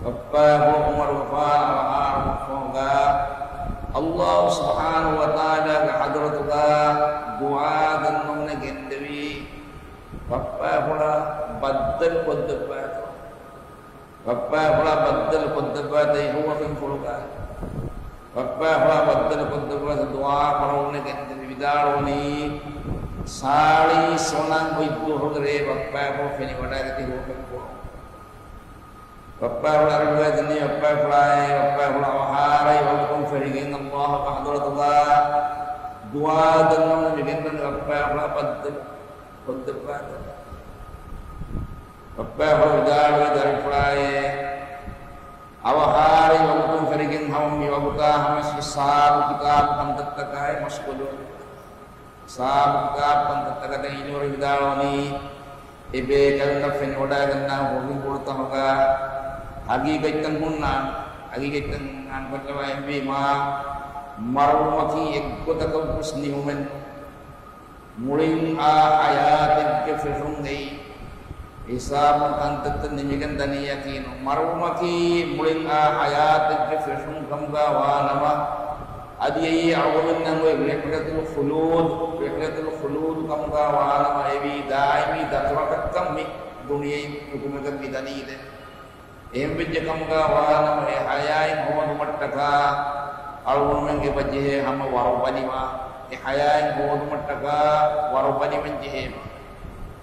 ބައްޕާފުޅު ޢުމަރުގެފާނު އަވަހާރަވުމަށްފަހުގަ، ﷲ ސުބްޙާނަހޫ ވަތަޢާލާގެ ޙަޟްރަތުގަ ދުޢާ ދަންނަވަން ގެންދެވީ، ބައްޕާފުޅާ ބައްދަލު ކޮށްދެއްވާތޯ. ބައްޕާފުޅާ ބައްދަލު ކޮށްދެއްވާތޯ އެ ހުވަފެންފުޅުގަ. ބައްޕާފުޅާ ބައްދަލު ކޮށްދެއްވާތޯ ދުޢާ ކުރެވުން ގެންދެވި ވިދާޅުވަނީ، ސާޅީސް ވަނަ އޮތް ދުވަހުގެ ރޭ ބައްޕާފުޅު ފެނިވަޑައިގަތީ ހުވަފެންފުޅު. ބައްޕާފުޅު އަރިހުގައި ދިނީ ބައްޕާފުޅާއޭ، ބައްޕާފުޅު އަވަހާރަވި ވަގުތުން ފެށިގެން ﷲ ގެ ޙަޟްރަތުގަ ދުޢާ ދަންނަވަން މިގެންދަނީ ބައްޕާފުޅާ ބައްދަލު ކޮށްދެއްވާތޯ. ބައްޕާފުޅު ވިދާޅުވި ދަރިފުޅާއޭ، އަވަހާރަވި ވަގުތުން ފެށިގެން ހަމަ މި ވަގުތާ ހަމަ ހިސާބު ކިތާބު ކަންތައްތަކާއި މަޝްޣޫލުވެ. ހިސާބު ކިތާބު ކަންތައްތަކަށް ދެން ޢިލްމުވެރިން ވިދާޅުވަނީ، އެ ބޭކަލުންނަށް ފެނިވަޑައިގަންނަވާ ހުވަފެންފުޅުތަކުގަ ހަގީގަތްތައް ހުންނާނެ، ހަގީގަތްތައް ހުންނާނެ ކޮށްލަވާ އެހެންވީމާ، މަރުވުމަކީ އެއްގޮތަކަށްވެސް ނިމުމެއް ނޫން. މުޅިން އާ ޙަޔާތެއްގެ ފެށުން އެއީ. ހިސާބުން ކަންތައްތައް ނިމިގެން ދަނީ ޔަޤީނުން. މަރުވުމަކީ މުޅިން އާ ޙަޔާތެއްގެ ފެށުން ކަމުގަ ވާނަމަ، އަދި އެއީ އަޅުގަނޑުމެންނަށް އޮތް ރިޙްލަތުލް ޚުލޫދު، ރިޙްލަތުލް ޚުލޫދު ކަމުގަ ވާނަމަ، އެވީ ދާއިމީ ދަތުރަކަށްކަން މި ދުނިޔެއިން ނުކުމެގެން މި ދަނީ ދެން. އެހެންވެއްޖެ ކަމުގަ ވާނަމަ، އެ ޙަޔާތް ހޯދުމަށްޓަކާ އަޅުގަނޑުމެން އެބަޖެހޭ ހަމަ ވަރުބަލިވާން. އެ ޙަޔާތް ހޯދުމަށްޓަކާ ވަރުބަލިވަން ޖެހޭ.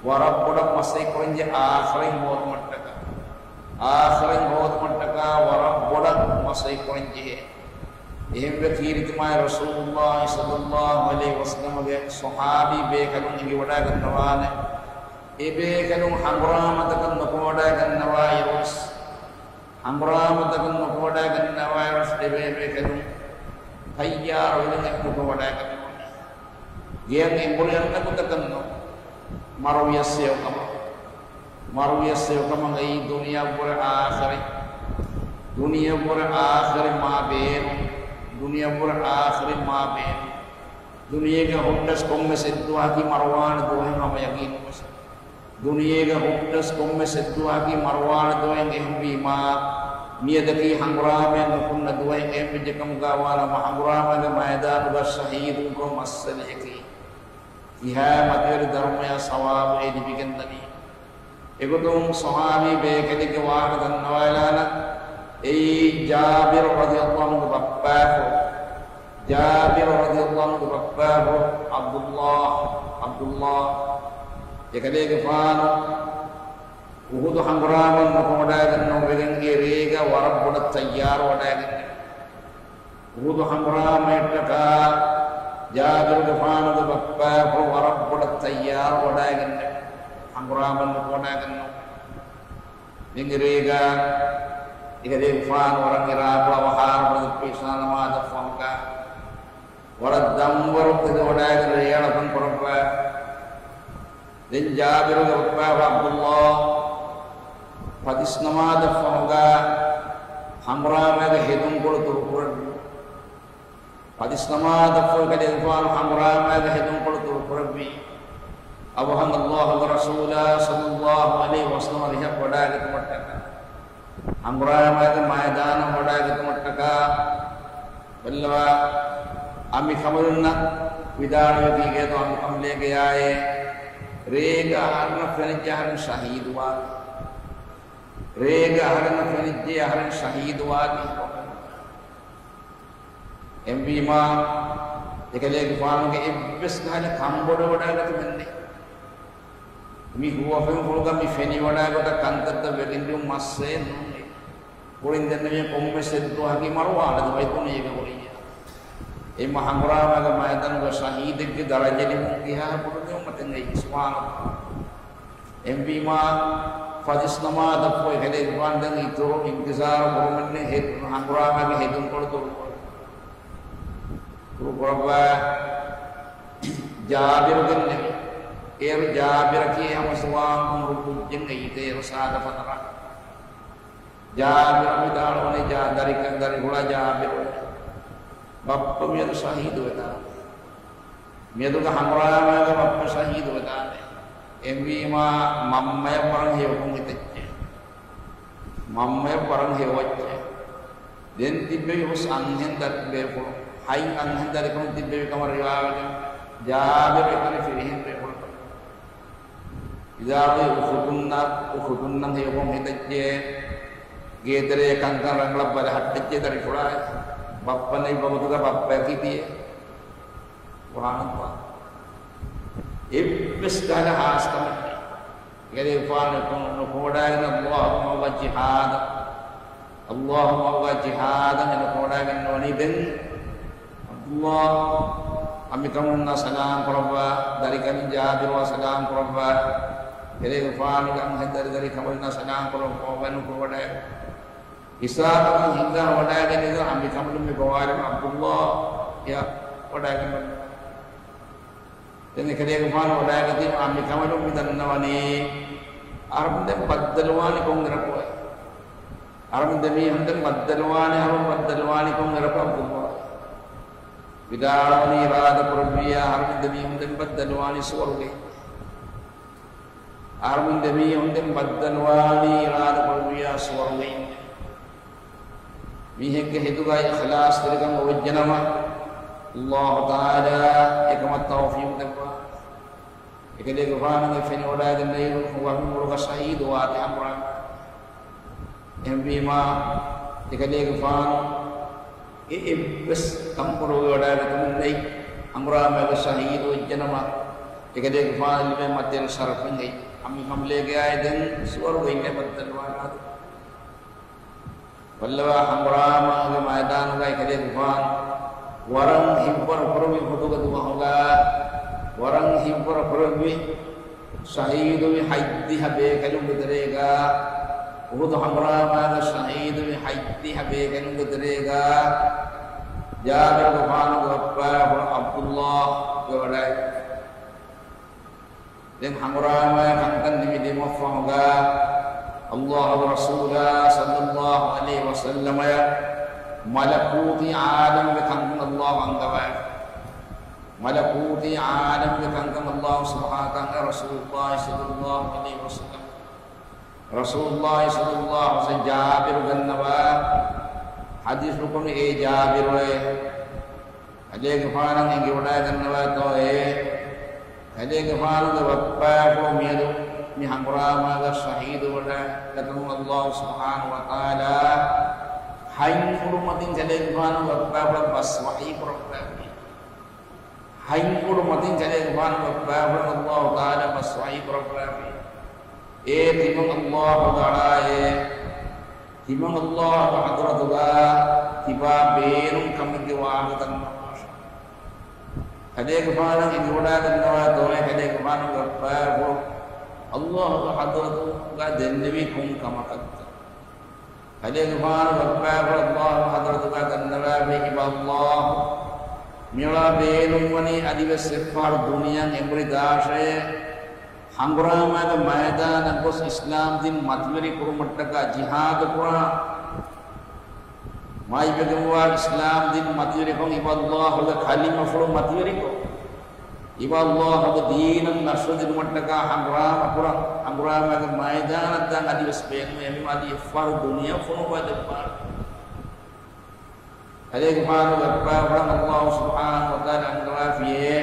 ވަރަށް ބޮޑަށް މަސައްކަތް ކުރަންޖެހޭ އާޚިރަތް ހޯދުމަށްޓަކާ. އާޚިރަތް ހޯދުމަށްޓަކާ ވަރަށް ބޮޑަށް މަސައްކަތް ކުރަންޖެހޭ. އެހެންވެ ކީރިތި މާތް ރަސޫލުﷲ ޞައްލަﷲ ޢަލައިހި ވަސައްލަމަގެ ޞަޙާބީ ބޭކަލުން އެނގިވަޑައިގަންނަވާނެ. އެ ބޭކަލުން ހަނގުރާމަތަކަށް ނުކުމެވަޑައިގަންނަވާއިރުވެސް، ހަނގުރާމަތަކަށް ނުކުމެވަޑައިގަންނަވާއިރުވެސް އެބޭ ބޭކަލުން ތައްޔާރުވެގެން ނުކުމެވަޑައިގަންނަވާނެ. ގެޔަށް އެނބުރި އަންނަ ގޮތަކަށް ނޫން. މަރުވިޔަސް ހެޔޮކަމަށް. މަރުވިޔަސް ހެޔޮކަމަށް އެއީ ދުނިޔެއަށްވުރެ އާޚިރަތް. ދުނިޔެއަށްވުރެ އާޚިރަތް މާ ބޭނުން. ދުނިޔެއަށްވުރެ އާޚިރަތް މާ ބޭނުން. ދުނިޔޭގަ ހުއްޓަސް ކޮންމެސް އެއްދުވަހަކީ މަރުވާނެ ދުވަހެއް ހަމަ ޔަޤީނުންވެސް. ދުނިޔޭގަ ހުއްޓަސް ކޮންމެސް އެއްދުވަހަކީ މަރުވާނެ ދުވަހެއް އެހެންވީމާ، މިއަދަކީ ހަނގުރާމައެއް ނުކުންނަ ދުވަހެއް އެހެންވެއްޖެ ކަމުގަ ވާނަމަ، ހަނގުރާމައިގެ މައިދާނުގަ ޝަހީދުންކޮށް މައްސަލަޔަކީ. ތިހާ މަތިވެރި ދަރުމަޔާ ސަވާބު އެ ލިބިގެންދަނީ. އެގޮތުން ޞަޙާބީ ބޭކަލެއްގެ ވާހަކަ ދަންނަވާލާނަން. އެއީ ޖާބިރު ރަޟިޔަﷲ ޢަންހުގެ ބައްޕާފުޅު. ޖާބިރު ރަޟިޔަﷲ ޢަންހުގެ ބައްޕާފުޅު ޢަބްދުﷲ، ޢަބްދުﷲ. އެކަލޭގެފާނު އުޙުދު ހަނގުރާމަ ނުކުމެވަޑައިގަންނަވަން ވެގެން އެ ރޭގަ ވަރަށް ބޮޑަށް ތައްޔާރުވަޑައިގެންނެވި. އުޙުދު ހަނގުރާމައަށްޓަކާ ޖާބިރުގެފާނުގެ ބައްޕާފުޅު ވަރަށް ބޮޑަށް ތައްޔާރުވަޑައިގެންނެވި. ހަނގުރާމަ ނުކުމެވަޑައިގަންނަވަން. ދެން އެރޭގަ އެކަލޭގެފާނު ވަރަށް އިރާދަކުރާ އަވަހާރަ ފަރުޟު އިޝާ ނަމާދަށްފަހުގަ ވަރަށް ދަންވަރު ތެދުވަޑައިގެން ރޭ އަޅަކަން ކުރައްވާ. ދެން ޖާބިރުގެ ބައްޕާފުޅު ޢަބްދުﷲ ފަތިސް ނަމާދަށްފަހުގަ ހަނގުރާމައިގެ ހެދުންކޮޅު ތުރުކުރެއްވި. ފަތިސް ނަމާދަށްފަހު ކަލޭގެފާނު ހަނގުރާމައިގެ ހެދުންކޮޅު ތުރުކުރެއްވީ. އަވަހަށް ﷲ ގެ ރަސޫލާ ޞައްލަﷲ ޢަލައިހި ވަސައްލަމަ ރިހަށް ވަޑައިގަތުމަށްޓަކާ، ހަނގުރާމައިގެ މައިދާނަށް ވަޑައިގަތުމަށްޓަކާ، ބައްލަވާ، އަނބިކަނބަލުންނަށް ވިދާޅުވެ ކީގޭތޯ އަނބިކަނބަލޭގެޔާއޭ، ރޭގަ އަހަރެންނަށް ފެނިއްޖެ އަހަރެން ޝަހީދުވާނެ. ރޭގަ އަހަރެންނަށް ފެނިއްޖެ އަހަރެން ޝަހީދުވާނެ. އެހެންވީމާ، އެކަލޭގެފާނުގެ އެއްވެސް ކަހަލަ ކަންބޮޑުވެވަޑައިގަތުމެއް ނެތް. މި ހުވަފެންފުޅުގަ މި ފެނިވަޑައިގަތް ކަންތައްތައް ވެގެންދިޔުން މައްސައެއް ނޫނޭ. ކުރިން ދެންނެވި ކޮންމެސް އެއްދުވަހަކީ މަރުވާނެ ދުވަހެއް ދުނިޔޭގަ ހުރިއްޔާ. އެހެންމަ ހަނގުރާމައިގެ މައިދާނުގަ ޝަހީދެއްގެ ދަރަޖަ ލިބުން ކިހާ ބޮޑު ނިޢުމަތެއް އެއީ، ސުބްޙާނަﷲ. އެހެންވީމާ، ފަތިސް ނަމާދަށްފަހު އެކަލޭގެފާނު ދެން އިތުރު އިންތިޒާރު ކުރުމެއްނެތް، ހެ-، ހަނގުރާމައިގެ ހެދުންކޮޅު ދުރުކުރު-، ދުރުކުރައްވާ ޖާބިރު ދެންނެވި. އޭރު ޖާބިރަކީ ހަމަ ޒުވާން އުމުރު ކުއްޖެއް އެއީ، އޭރު ސާދަ ފަތަރަ. ޖާބިރު ވިދާޅުވަނީ ޖާ-، ދަރިކަ-، ދަރިފުޅާ ޖާބިރު، ބައްޕަ މިއަދު ޝަހީދުވެދާނެ. މިއަދުގަ ހަނގުރާމައިގަ ބައްޕަ ޝަހީދުވެދާނެ. އެހެންވީމާ، މަންމަޔަށް ވަރަށް ހެޔޮކޮށް ހިތައްޗޭ. މަންމަޔަށް ވަރަށް ހެޔޮއްޗޭ. ދެން ތިއްބެވި ހުސް އަންހެން ދަރި ބޭފުޅުން، ހަތް އަންހެން ދަރިކަމުން ތިއްބެވި ކަމަށް ރިވާވެގެން، ޖާބިރު އެކަނި ފިރިހެން ބޭފުޅަކަށް ވިދާޅުވީ، އުޚުތުންނަށް، އުޚުތުންނަށް ހެޔޮކޮށް ހިތައްޗޭ. ގޭތެރޭ ކަންކަން ރަނގަޅަށް ބަލަހައްޓައްޗޭ ދަރިފުޅާއި. ބައްޕަ ނެތް ވަގުތުގަ ބައްޕަޔަކީ ތިޔޭ. ސުބްޙާނަﷲ. އެއްވެސް ކަހަލަ ހާސްކަމެއް ނެތް. އެކަލޭގެފާނު ނުކުމެވަޑައިގެން، އައްލާހު މައުލާ ޖިހާދަށް، އައްލާހު މައުލާ ޖިހާދަށް ނުކުމެވަޑައިގެންނެވަނީ. ދެން އައްލާހު އަނބިކަނބަލުންނާ ސަލާމް ކުރައްވާ، ދަރިކަލުން ޖާބިރުއާ ސަލާމް ކުރައްވާ، އެކަލޭގެފާނުގެ އަންހެން ދަރި ދަރިކަނބަލުންނާ ސަލާމް ކުރައްވާ، ނުކުމެވަޑައި. ހިސާބަކަށް ހިނގާ ވަޑައިގެން އިން އަނބިކަނބަލުން މި ގޮވާލި އަބްދުﷲ އެއަށް ވަޑައިގެން ވަންނަ. ދެން އެކަލޭގެފާނު ވަޑައިގަތީމަ އަނބިކަނބަލުން މި ދަންނަވަނީ، އަހަރުމެން ދެން ބައްދަލުވާނީ ކޮން އިރަކު؟ އަހަރުމެން ދެމީހުން ދެން ބައްދަލުވާނީ، އަހަރުމެން ބައްދަލުވާނީ ކޮން އިރަކު އަބްދުﷲ؟ ވިދާޅުވަނީ އިރާދަ ކުރެއްވިއްޔާ، އަހަރުމެން ދެމީހުން ދެން ބައްދަލުވާނީ ސުވަރުގެ. އަހަރުމެން ދެމީހުން ދެން ބައްދަލުވާނީ އިރާދަކުރެއްވިއްޔާ ސުވަރުގެއިން. މީހެއްގެ ހިތުގައި އިޚްލާޞްތެރިކަން އޮވެއްޖެނަމަ، އައްލާހު ތަޢާލާ އެކަމަށް ތައުފީޤު ދެއްވާ. އެކަލޭގެފާނުގެ ފެނިވަޑައިގެންނެވި ހުވަފެންފުޅުގަ ޝަހީދުވާތީ ހަނގުރާމަ. އެހެންވީމާ، އެކަލޭގެފާނު އެ އެއްވެސް ކަންކޮޅު ވެވަޑައިގަތުމެއް ނެތް. ހަނގުރާމައިގަ ޝަހީދު ވެއްޖެނަމަ، އެކަލޭގެފާނު ލިބޭ މަތިވެރި ޝަރަފެއް ނެތް. އަނބިކަނބަލޭގެ އާއި ދެން ސުވަރުގެ އިންނޭ ބައްދަލުވާނެ. ބައްލަވާ ހަނގުރާމައިގެ މައިދާނުގައި އެކަލޭގެފާނު ވަރަށް ހިތްވަރު ކުރެއްވި އުޙުދުގެ ދުވަހުގަ، ވަރަށް ހިތްވަރު ކުރެއްވި ޝަހީދުވި ހަތްދިހަ ބޭކަލުންގެ ތެރޭގަ، އުޙުދު ހަނގުރާމާގަ ޝަހީދުވި ހަތްދިހަ ބޭކަލުންގެ ތެރޭގަ، ޖާބިރުގެފާނުގެ ބައްޕާފުޅު ޢަބްދުﷲ ވެވަޑައި. ދެން ހަނގުރާމާ ކަންކަން ނިމިދިއުމަށްފަހުގަ، ﷲގެ ރަސޫލާ ޞައްލައްލާހު ޢަލައިހި ވަސައްލަމަޔަށް މަލަކޫތީ ޢާލަމްގެ ކަންކަން ﷲ އަންގަވައިފި. މަލަކޫތީ ޢާލަމްގެ ކަންކަން ﷲ ސުބްޙާނަހޫ ވަތަޢާލާ ރަސޫލުﷲ ޞައްލައްލާހު ޢަލައިހި ވަސައްލަމަ، ރަސޫލުﷲ ޞައްލައްލާހު ޢަލައިހި ވަސައްލަމަ ޖާބިރު ދަންނަވާ ޙަދީޘް ނުކުން އޭ ޖާބިރުއޭ، ކަލޭގެފާނަށް އެނގިވަޑައިގަންނަވާތޯއޭ، ކަލޭގެފާނުގެ ބައްޕާފުޅު މިއަދު މި ހަނގުރާމާގަ ޝަހީދުވެވަޑައިގަތުމުން ﷲ ސުބްޙާނަހޫ ވަތަޢާލާ ހަތް އުޑު މަތިން ކަލޭގެފާނުގެ ބައްޕާފުޅަށް ބަސް ވަޙީ ކުރައްވައިފި. ހަތް އުޑު މަތިން ކަލޭގެފާނުގެ ބައްޕާފުޅަށް ﷲ ތަޢާލާ ބަސް ވަޙީ ކުރައްވައިފި. އޭ ތިމަން ﷲގެ އަޅާއޭ، ތިމަން ﷲގެ ޙަޟްރަތުގަ ތިބާ ބޭނުން ކަމެއްގެ ވާހަކަ ދަންނަވާށޭ. ކަލޭގެފާނަށް އެނގިވަޑައިގަންނަވާތޯއޭ ކަލޭގެފާނުގެ ބައްޕާފުޅު ﷲގެ ޙަޟްރަތުގަ ދެންނެވީ ކޮން ކަމަކަށްތަ؟ ކަލޭގެފާނުގެ ބައްޕާފުޅު ﷲގެ ޙަޟްރަތުގަ ދަންނަވައިފި އިބަ ﷲ، މިއަޅާ ބޭނުންވަނީ އަދިވެސް އެއްފަހަރު ދުނިޔެއަށް އެނބުރި ދާށޭ، ހަނގުރާމާގެ މައިދާނަށް ގޮސް އިސްލާމް ދީން މަތިވެރި ކުރުމަށްޓަކާ ޖިހާދު ކުރާ. މައިވެގެންވާ އިސްލާމް ދީން މަތިވެރިކޮށް އިބަ ﷲގެ ކަލިމަފުޅު މަތިވެރިކޮށް، އިބަ ﷲގެ ދީނަށް ނަޝްރު ދިނުމަށްޓަކާ ހަނގުރާމަ ކުރަން، ހަނގުރާމާގެ މައިދާނަށް ދާން އަދިވެސް ބޭނުމޭ. އެހެންވީމާ އަދި އެއްފަހަރު ދުނިޔެ ފޮނުއްވައިދެއްވާނެ. ކަލޭގެފާނުގެ ބައްޕާފުޅަށް ﷲ ސުބްޙާނަހޫ ވަތަޢާލާ އަންގަވައިފިއޭ،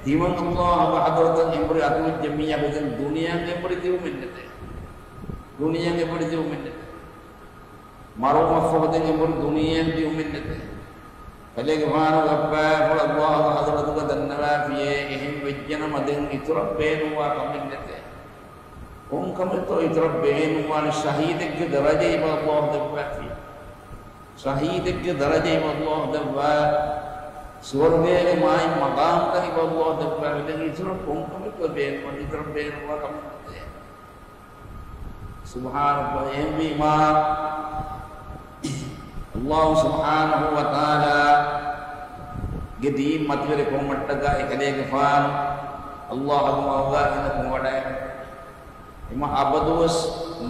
ތިމަން ﷲ ގެ ޙަޟްރަތަށް އެނބުރި އަތުވެއްޖެ މީހަކު ދެން ދުނިޔެއަށް އެނބުރި ދިއުމެއް ނެތޭ. ދުނިޔެއަށް އެނބުރި ދިއުމެއް ނެތޭ. މަރުވުމަށްފަހު ދެން އެނބުރި ދުނިޔެއަށް ދިއުމެއް ނެތޭ. ކަލޭގެފާނު ގައްޕާފުޅަށް ﷲ ގެ ޙަޟްރަތުގަ ދަންނަވާފިޔޭ، އެހެން ވެއްޖެނަމަ ދެން އިތުރަށް ބޭނުންވާ ކަމެއް ނެތޭ. ކޮންކަމެއްތޯ އިތުރަށް ބޭނުންވާނެ؟ ޝަހީދެއްގެ ދަރަޖަ އިބަ ﷲ ދެއްވާފި. ޝަހީދެއްގެ ދަރަޖަ އިބަ ﷲ ދެއްވާ. ސުވަރުގޭގެ މާތް މަޤާމްތައް އިބަ ﷲ ދެއްވާ. މިދެން އިތުރަށް ކޮންކަމެއްތޯ ބޭނުންވާނެ؟ އިތުރަށް ބޭނުންވާ ކަމެއް ނެތޭ. ސުބްޙާނަﷲ. އެހެންވީމާ، ﷲ ސުބްޙާނަހޫ ވަތަޢާލާގެ ދީން މަތިވެރި ކުރުމަށްޓަކާ އެކަލޭގެފާނު ﷲ ގެ މަގުގަ އިން ކުރިއަށް ވަޑައިގަންނަވާ. އެމަ އަބަދުވެސް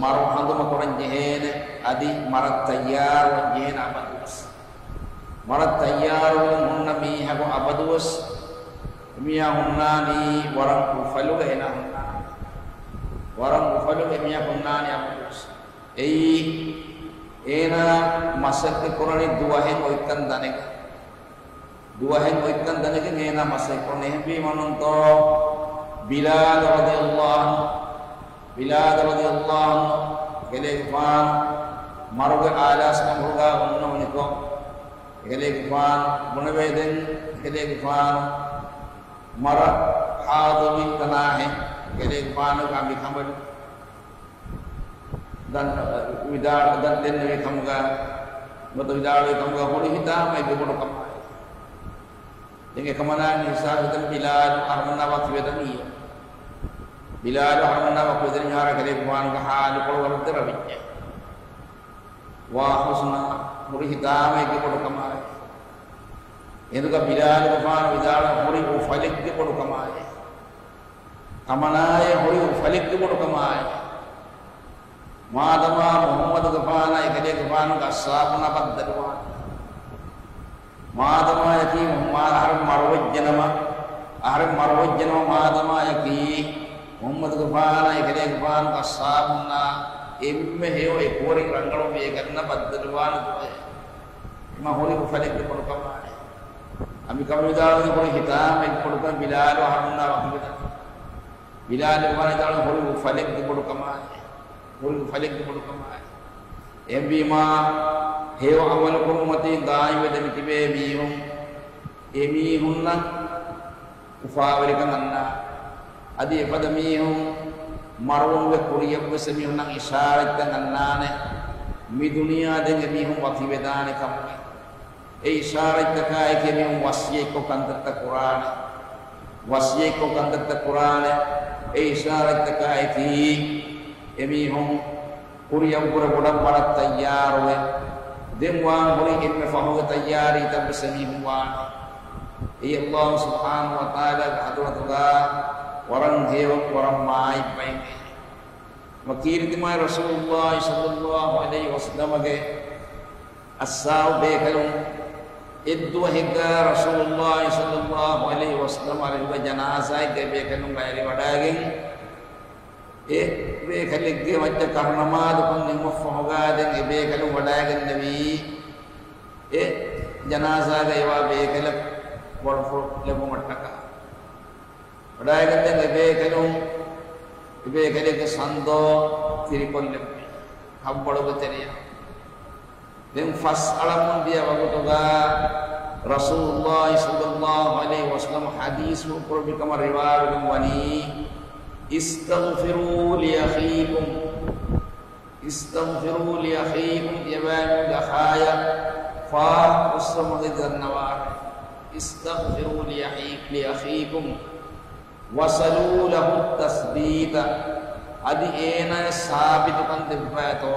މަރު ހަނދުމަ ކުރަން ޖެހޭނެ، އަދި މަރަށް ތައްޔާރުވަން ޖެހޭނެ އަބަދުވެސް. މަރަށް ތައްޔާރުވެގެން ހުންނަ މީހަކު އަބަދުވެސް އެމީހާ ހުންނާނީ ވަރަށް އުފަލުގަ އޭނާ ހުންނާނީ. ވަރަށް އުފަލުގަ އެމީހާ ހުންނާނީ އަބަދުވެސް. އެއީ އޭނާ މަސައްކަތް ކުރަނީ ދުވަހެއް އޮތްކަން ދަނެގެން. ދުވަހެއް އޮތްކަން ދަނެގެން އޭނާ މަސައްކަތް ކުރަނީ. އެހެންވީމަ ނޫންތޯ ބިލާލު ރަޟިޔަﷲ ޢަންހު، ބިލާލު ރަޟިޔަﷲ ޢަންހު އެކަލޭގެފާނު މަރުގެ އާލާސްކަނބަޅުގަ އޮންނަ އުނިކޮށް، އެކަލޭގެފާނު ބުނެވޭ ދެން އެކަލޭގެފާނު މަރަށް ހާދަވި ތަނާހެން އެކަލޭގެފާނުގެ އަނބިކަނބަލު ދަން، ވިދާޅު، ދަން ދެންނެވި ކަމުގަ، ނުވަތަ ވިދާޅުވި ކަމުގަ ހުރި ހިތާމައެއްގެ ބޮޑުކަމާއި. ދެން އެކަމަނާ މި ހިސާބުތައް ބިލާލު އަހަރުމެންނާ ވަކިވެދަނީ. ބިލާލު އަހަރުމެންނާ ވަކިވެދަނީ އަހަރަ ކަލޭގެފާނުގެ ހާލުކޮޅު ވަރަށް ދެރަވެއްޖެ. ވާ ހުސްނާ ހުރި ހިތާމައެއްގެ ބޮޑުކަމާއި. އެނދުގަ ބިލާލުގެފާނު ވިދާޅު ހުރި އުފަލެއްގެ ބޮޑުކަމާއި. ކަމަނާއެ ހުރި އުފަލެއްގެ ބޮޑުކަމާއި. މާދަމާ މުޙައްމަދުގެފާނާ އެކަލޭގެފާނުގެ އަޞްޙާބުންނާ ބައްދަލުވާނެ. މާދަމާޔަކީ މު-، މާ-، އަހަރެން މަރުވެއްޖެނަމަ، އަހަރެން މަރުވެއްޖެނަމަ މާދަމާޔަކީ މުޙައްމަދުގެފާނާ އެކަލޭގެފާނުގެ އަޞްޙާބުންނާ އެންމެ ހެޔޮ އެކުވެރިން ރަނގަޅު ބޭކަލުންނާ ބައްދަލުވާނެ ދުވަހެއް. އެމަ ހުރި އުފަލެއްގެ ބޮޑުކަމާއި. އަނބިކަނބަލު ވިދާޅުވީ ހުރި ހިތާމައެއްގެ ބޮޑުކަމާއި. ބިލާލު އަހަރުމެންނާ ވަކިވެދަނީ. ބިލާލު ވިދާޅުވީ ހުރި އުފަލެއްގެ ބޮޑުކަމާއި. ހުރި އުފަލެއްގެ ބޮޑުކަމާއި. އެހެންވީމާ، ހެޔޮ ޢަމަލުކުރުމަތީ ގާއިމްވެދެމި ތިބޭ މީހުން، އެމީހުންނަށް އުފާވެރިކަން އަންނާނެ. އަދި އެފަދަ މީހުން މަރުވުމުގެ ކުރިޔަށްވެސް އެމީހުންނަށް އިޝާރަތްތައް އަންނާނެ، މި ދުނިޔެއިން ދެން އެމީހުން ވަކިވެދާނެ ކަމުގައި. އެ އިޝާރަތްތަކާއެކީ އެމީހުން ވަޞިއްޔަތްކޮށް ކަންތައްތައް ކުރާނެ. ވަޞިއްޔަތްކޮށް ކަންތައްތައް ކުރާނެ. އެ އިޝާރަތްތަކާއެކީ އެމީހުން ކުރިއަށްވުރެ ބޮޑަށް ވަރަށް ތައްޔާރުވެ، ދެން ވާން ހުރި އެންމެ ފަހުގެ ތައްޔާރީތައްވެސް އެމީހުން ވާނެ. އެއީ ﷲ ސުބްޙާނަހޫ ވަތަޢާލާގެ ޙަޟްރަތުގަ ވަރަށް ހެޔޮ ވަރަށް މާތް ބައެއް. މަ ކީރިތި މާތް ރަސޫލުﷲ ޞައްލަﷲ ޢަލައިހި ވަސައްލަމަގެ އަޞްޙާބު ބޭކަލުން އެއްދުވަހެއްގަ ރަސޫލުﷲ ޞައްލަﷲ ޢަލައިހި ވަސައްލަމަ އަރިހުގަ ޖަނާޒާއެއްގަ އެބޭކަލުން އައިރިވަޑައިގެން، އެ ބޭކަލެއްގެ މައްޗަށް ކަރުނަމާދުކޮށް ނިމުމަށްފަހުގަ ދެން އެބޭކަލުން ވަޑައިގެންނެވީ އެ ޖަނާޒާގައިވާ ބޭކަލަށް ވަރުފުޅު ލެއްވުމަށްޓަކާ. ވަޑައިގެންދެން އެބޭކަލުން، އެބޭކަލެއްގެ ސަންދޯ ތިރިކޮށްލެއްވި ކަށްވަޅުގެ ތެރެއަށް. ދެން ފަސް އަޅަމުން ދިޔަ ވަގުތުގަ ރަސޫލުﷲ ޞައްލަﷲ ޢަލައިހި ވަސައްލަމަ ޙަދީޘް ކުރެއްވި ކަމަށް ރިވާވެގެން ވަނީ، "اسْتَغْفِرُوا لِأَخِيكُمْ، اسْتَغْفِرُوا لِأَخِيكُمْ" ތިޔަބައިމީހުންގެ އަޚާޔަށް ފާހަގަކޮށްލަމުން ދަންނަވާށޭ. "اسْتَغْفِرُوا لِأَخِيكُمْ، وَاسْأَلُوا لَهُ التَّثْبِيتَ" އަދި އޭނާއަށް ސާބިތުކަން ދެއްވާތޯ.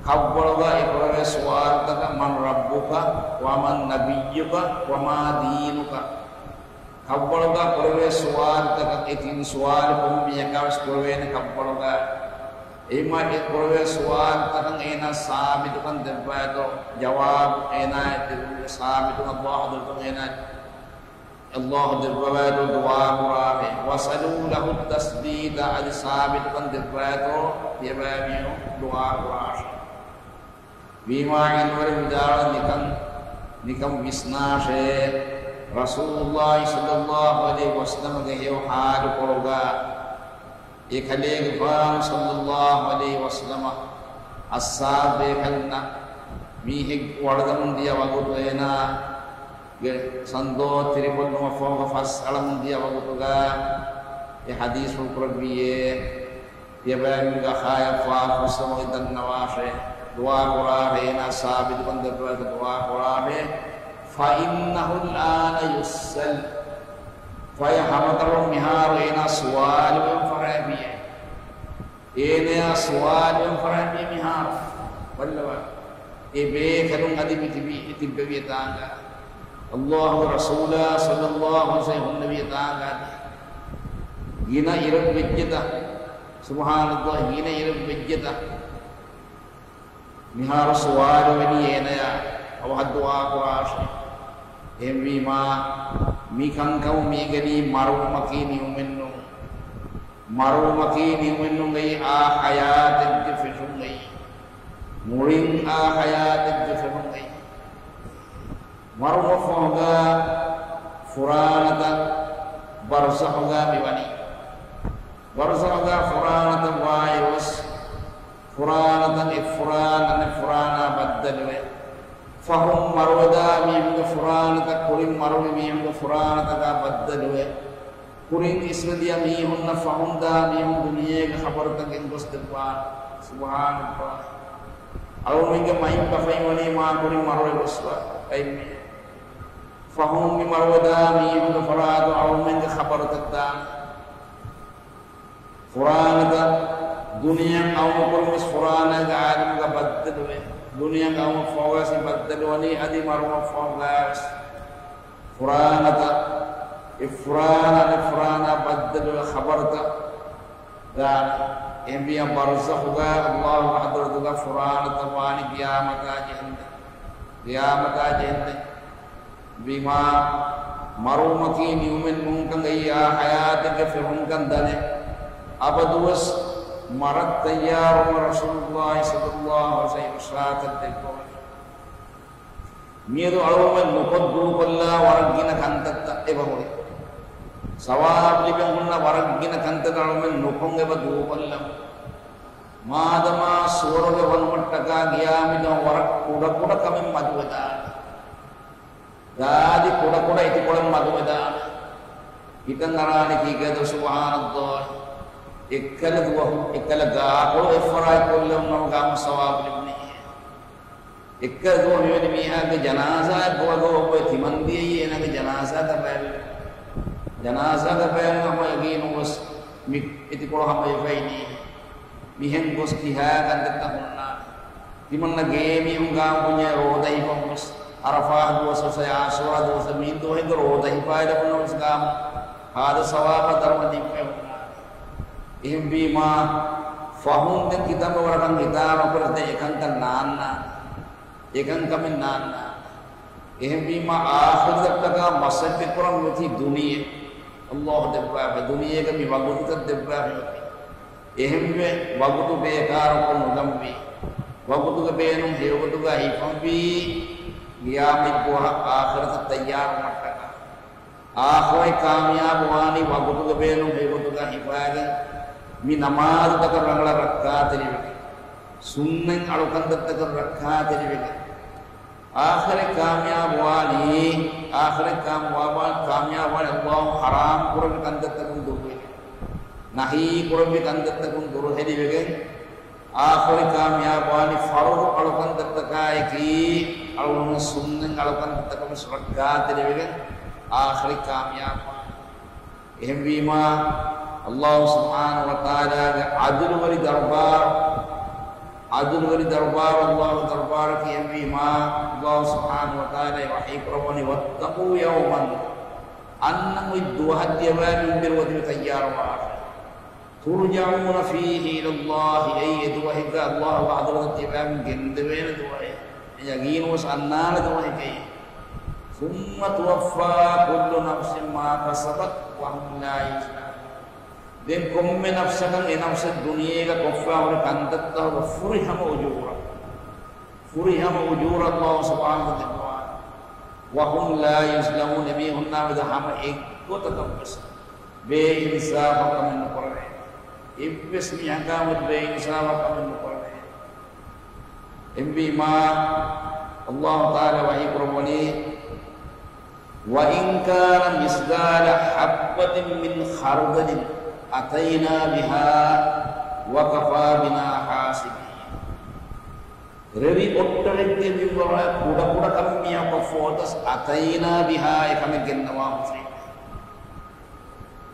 ކަށްވަޅުގަ އެ ކުރެވޭ ސުވާލުތަކަށް، "مَنْ رَبُّكَ وَمَنْ نَبِيُّكَ وَمَا دِينُكَ" ކަށްވަޅުގަ ކުރެވޭ ސުވާލުތަކަށް، އެ ތިން ސުވާލު ކޮންމެ މީހަކާވެސް ކުރެވޭނެ ކަށްވަޅުގަ. އެހެންވީމާ އެ ކުރެވޭ ސުވާލުތަކަށް އޭނާ ސާބިތުކަން ދެއްވާތޯ، ޖަވާބު އޭނާއަށް ދެއްވުމުގެ ސާބިތުކަން ﷲ ޙަޟްރަތުން އޭނާ ﷲ ދެއްވަވާތޯ ދުޢާ ކުރާށޭ. "وَاسْأَلُوا لَهُ التَّثْبِيتَ" އަދި ސާބިތުކަން ދެއްވާތޯ ތިޔަބައިމީހުން ދުޢާ ކުރާށޭ. ވީމާ އިންވަރެ ވިދާޅު ނިކަން، ނިކަން ވިސްނާށޭ. ރަސޫލުﷲ ޞައްލަﷲ ޢަލައިހި ވަސައްލަމަގެ ހެޔޮ ޙާލުކޮޅުގަ އެކަލޭގެފާނު ޞައްލަﷲ ޢަލައިހި ވަސައްލަމަ އައްޞާބު ބޭކަލުންނަށް މީހެއް ވަޅުދަމުން ދިޔަ ވަގުތު އޭނާގެ ސަންދޯ ތިރިކޮށްލުމަށްފަހުގަ ފަސް އަޅަމުން ދިޔަ ވަގުތުގަ އެ ޙަދީޘްފުޅު ކުރެއްވިއޭ. ތިޔަބައިމީހުންގެ އަޚާޔަށް ފާފަ ފުއްސަވައި ދަންނަވާށޭ، ދުޢާ ކުރާށޭ، އޭނާ ސާބިތުކަން ދެއްވާފަ ދުޢާ ކުރާށޭ. فإنه الآن يسأل. ފަޔަށް ހަމަތަޅުން މިހާރު އޭނާ ސުވާލުވެ ފަށާފިއޭ. އޭނާ ސުވާލުވެ ފަށާފިއޭ މިހާރު. ބައްލަވާ. އެ ބޭކަލުން އަދި މި ތިބި، ތިއްބެވިޔަ ތާނގާ. ﷲ ގެ ރަސޫލާ ޞައްލަﷲ ޢަލައިހި ވަސައްލަމަ ހުންނެވިޔަ ތާނގާ. ގިނަ އިރެއް ވެއްޖެތަ؟ ސުބްޙާނަﷲ، ގިނަ އިރެއް ވެއްޖެތަ؟ މިހާރު ސުވާލުވެނީ އޭނަޔާ، އަވަހަށް ދުޢާ ކުރާށޭ. އެހެންވީމާ، މި ކަންކަމުން މިއިނގެނީ މަރުވުމަކީ ނިމުމެއްނޫން. މަރުވުމަކީ ނިމުމެއްނޫން އެއީ، އާ ޙަޔާތެއްގެ ފެށުން އެއީ. މުޅިން އާ ޙަޔާތެއްގެ ފެށުން އެއީ. މަރުވުމަށްފަހުގަ ފުރާނަތައް ބަރްޒަޚުގަ މިވަނީ. ބަރްޒަޚުގަ ފުރާނަތައް ވާއިރުވެސް، ފުރާނަތައް އެއްފުރާނަ އަނެއްފުރާނާ ބައްދަލުވެ، ފަހުން މަރުވެދާ މީހުންގެ ފުރާނަތައް ކުރިން މަރުވި މީހުންގެ ފުރާނަތަކާ ބައްދަލުވެ، ކުރިން އިސްވެދިޔަ މީހުންނަށް ފަހުން ދާ މީހުން ދުނިޔޭގެ ޚަބަރުތައް ގެންގޮސްދެއްވާނެ. ސުބްޙާނަﷲ. އަޅުމެންގެ މައިންބަފައިން ވަނީ މާ ކުރިން މަރުވެ ގޮސްފަ އައިމީ. ފަހުން މި މަރުވެދާ މީހުންގެ ފަރާތުން އަޅުމެންގެ ޚަބަރުތައް ދާނެ. ފުރާނަތައް ދުނިޔެއަށް އައުމުކުރުން ވެސް ފުރާނާގެ ޢާލަމުގަ ބައްދަލުވޭ. ދުނިޔެއަށް އައުމަށްފަހުގަސް ބައްދަލުވަނީ އަދި މަރުވުމަށްފަހުގަވެސް. ފުރާނަތައް އެއްފުރާނަ އަނެއްފުރާނާ ބައްދަލުވެ ޚަބަރުތައް ދާނެ. އެހެންވިޔަ ބަރްޒަޚުގަ ﷲ ގެ ޙަޟްރަތުގަ ފުރާނަތައް ވާނީ ޤިޔާމަތާ ޖެހެންދެން. ޤިޔާމަތާ ޖެހެންދެން. ވީމާ، މަރުވުމަކީ ނިމުމެއް ނޫންކަން އެއީ އާ ޙަޔާތެއްގެ ފެށުންކަން ދަނެ. އަބަދުވެސް މަރަށް ތައްޔާރުވުމަށް ރަސޫލުﷲ ޞައްލަﷲ ޢަލައިހި ވަސައްލަމަ އިރުޝާދަތް ދެއްވަވަނީ. މިއަދު އަޅުގަނޑު ނުކޮށް ދޫކޮށްލާ ވަރަށް ގިނަ ކަންތައްތައް އެބަ ހުރި. ސަވާބު ލިބެން ހުންނަ ވަރަށް ގިނަ ކަންތައް އަޅުގަނޑު ނުކޮށް އެބަ ދޫކޮށްލަމު. މާދަމާ ސުވަރުގެ ވަނުމަށްޓަކާ ގިޔާމިދުވަހު ވަރަށް ކުޑަކުޑަ ކަމެއް މަދުވެދާނެ. ދާދި ކުޑަކުޑަ އެތިކޮޅެއް މަދުވެދާނެ. ހިތަށް އަރާނެ ކީކޭތޯ؟ ސުބްޙާނަﷲ. އެއްކަލަ ދުވަހު، އެއްކަލަ ގާކޮޅު އެއްފަރާތް ކޮށްލެވުނު ނަމަ ގާމު ސަވާބު ލިބުނީ. އެއްކަލަ ދުވަހު މިވެނި މީހާގެ ޖަނާޒާއެއް ގޮވަގޮވަ އޮއްވައި ތިމަންދިޔައީ އޭނާގެ ޖަނާޒާ ތަބާވެ. ޖަނާޒާ ތަބާވެ ހަމަ ޔަގީނުން ވެސް މި އެތިކޮޅު ހަމަ އެފައިނީ. މިހެން ގޮސް ކިހާ ކަންތައްތައް ހުންނާނެ. ތިމަންނަ ގޭމީހުން ގާމު ބުންޏޭ ރޯދަ ހިފަން ވެސް، އަރަފާ ދުވަސް ވެސް އާޝޫރާ ދުވަސް މި ދުވަހެއްގެ ރޯދަ ހިފާލެވުނަ ވެސް ގާމު ހާދަ ސަވާބާ ދަރުމަ ލިބިފައި ހުންނާނެ. އެހެންވީމާ، ފަހުން ދެން ކިތަންމެ ވަރަކަށް ހިތާމަކުރެ ދެ އެކަންކަން ނާންނާނެ. އެކަންކަމެއް ނާންނާނެ. އެހެންވީމާ، އާޚިރަތަށްޓަކާ މަސައްކަތްކުރަން އޮތީ ދުނިޔެ. ﷲ ދެއްވާފަ، ދުނިޔޭގަ މި ވަގުތުތައް ދެއްވާފަ އޮތީ. އެހެންވެ، ވަގުތު ބޭކާރުކޮށް ނުލަންވީ. ވަގުތުގެ ބޭނުން ހެޔޮގޮތުގަ ހިފަންވީ، ގިޔާމަތްދުވަހަށް އާޚިރަތަށް ތައްޔާރުވުމަށްޓަކާ. އާޚިރަތް ކާމިޔާބުވާނީ ވަގުތުގެ ބޭނުން ހެޔޮގޮތުގަ ހިފައިގެން، މި ނަމާދުތަކަށް ރަނގަޅަށް ރައްކާތެރިވެގެން، ސުންނަތް އަޅުކަންތައްތަކަށް ރައްކާތެރިވެގެން. އާޚިރަތް ކާމިޔާބުވާނީ، އާޚިރަތް ކާމިޔާބުވާ، ކާމިޔާބުވާނީ ﷲ ޙަރާމް ކުރެއްވި ކަންތައްތަކުން ދުރުވެގެން، ނަހީ ކުރެއްވި ކަންތައްތަކުން ދުރުހެލިވެގެން، އާޚިރަތް ކާމިޔާބުވާނީ ފަރުޟު އަޅުކަންތައްތަކާއެކީ، އަޅުގަނޑު ސުންނަތް އަޅުކަންތައްތަކަށް ވެސް ރައްކާތެރިވެގެން އާޚިރަތް ކާމިޔާބުވާނީ. އެހެންވީމާ، ﷲ ސުބްޙާނަހޫ ވަތަޢާލާގެ ޢަދުލުވެރި ދަރުބާރު، ޢަދުލުވެރި ދަރުބާރު، ﷲ ގެ ދަރުބާރަކީ. އެހެންވީމާ، ﷲ ސުބްޙާނަހޫ ވަތަޢާލާ ވަޙީ ކުރައްވަނީ، وَاتَّقُوا يَوْمًا، އަންނަ އޮތް ދުވަހަށް ތިޔަބައިމީހުން ބޭރުވެތިވެ ތައްޔާރުވާށޭ. تُرْجَعُونَ فِيهِ إِلَى اللَّهِ، އެއީ އެ ދުވަހެއްގަ ﷲ ގެ ޙަޟްރަތަށް ތިޔަބައިމީހުން ގެންދެވޭނެ ދުވަހެއް. ޔަގީނުވެސް އަންނާނެ ދުވަހެކޭ. ثُمَّ تُوَفَّى كُلُّ نَفْسٍ مَا كَسَبَتْ وَهُمْ لَا يُظْلَمُونَ. ދެން ކޮންމެ ނަފްސަކަށް އެ ނަފްސަށް ދުނިޔޭގަ ކޮށްފަ ހުރި ކަންތައްތަކުގެ ފުރިހަމަ އުޖޫރަ، ފުރިހަމަ އުޖޫރަ ﷲ ސުބްޙާނަހޫ ދެއްވާނެ. وهم لا يظلمون، އެމީހުންނާ މެދު ހަމަ އެއްގޮތަކަށްވެސް ބޭއިންސާފަށް ކަމެއް ނުކުރަނީ. އެއްވެސް މީހަކާ މެދު ބޭއިންސާފަށް ކަމެއް ނުކުރަނީ. އެހެންވީމާ، ﷲ ތަޢާލާ ވަޙީ ކުރައްވަނީ، وإن كان مثقال حبة من خردل أتينا بها وكفى بنا حاسبين. ރެވި އޮއްޓަރެއްގެ މިންވަރާ ކުޑަކުޑަ ކަމެއް މީހާ ކޮށްފަވަތަސް، أتينا بها، އެކަމެއް ގެންނަވާ ހުށީ.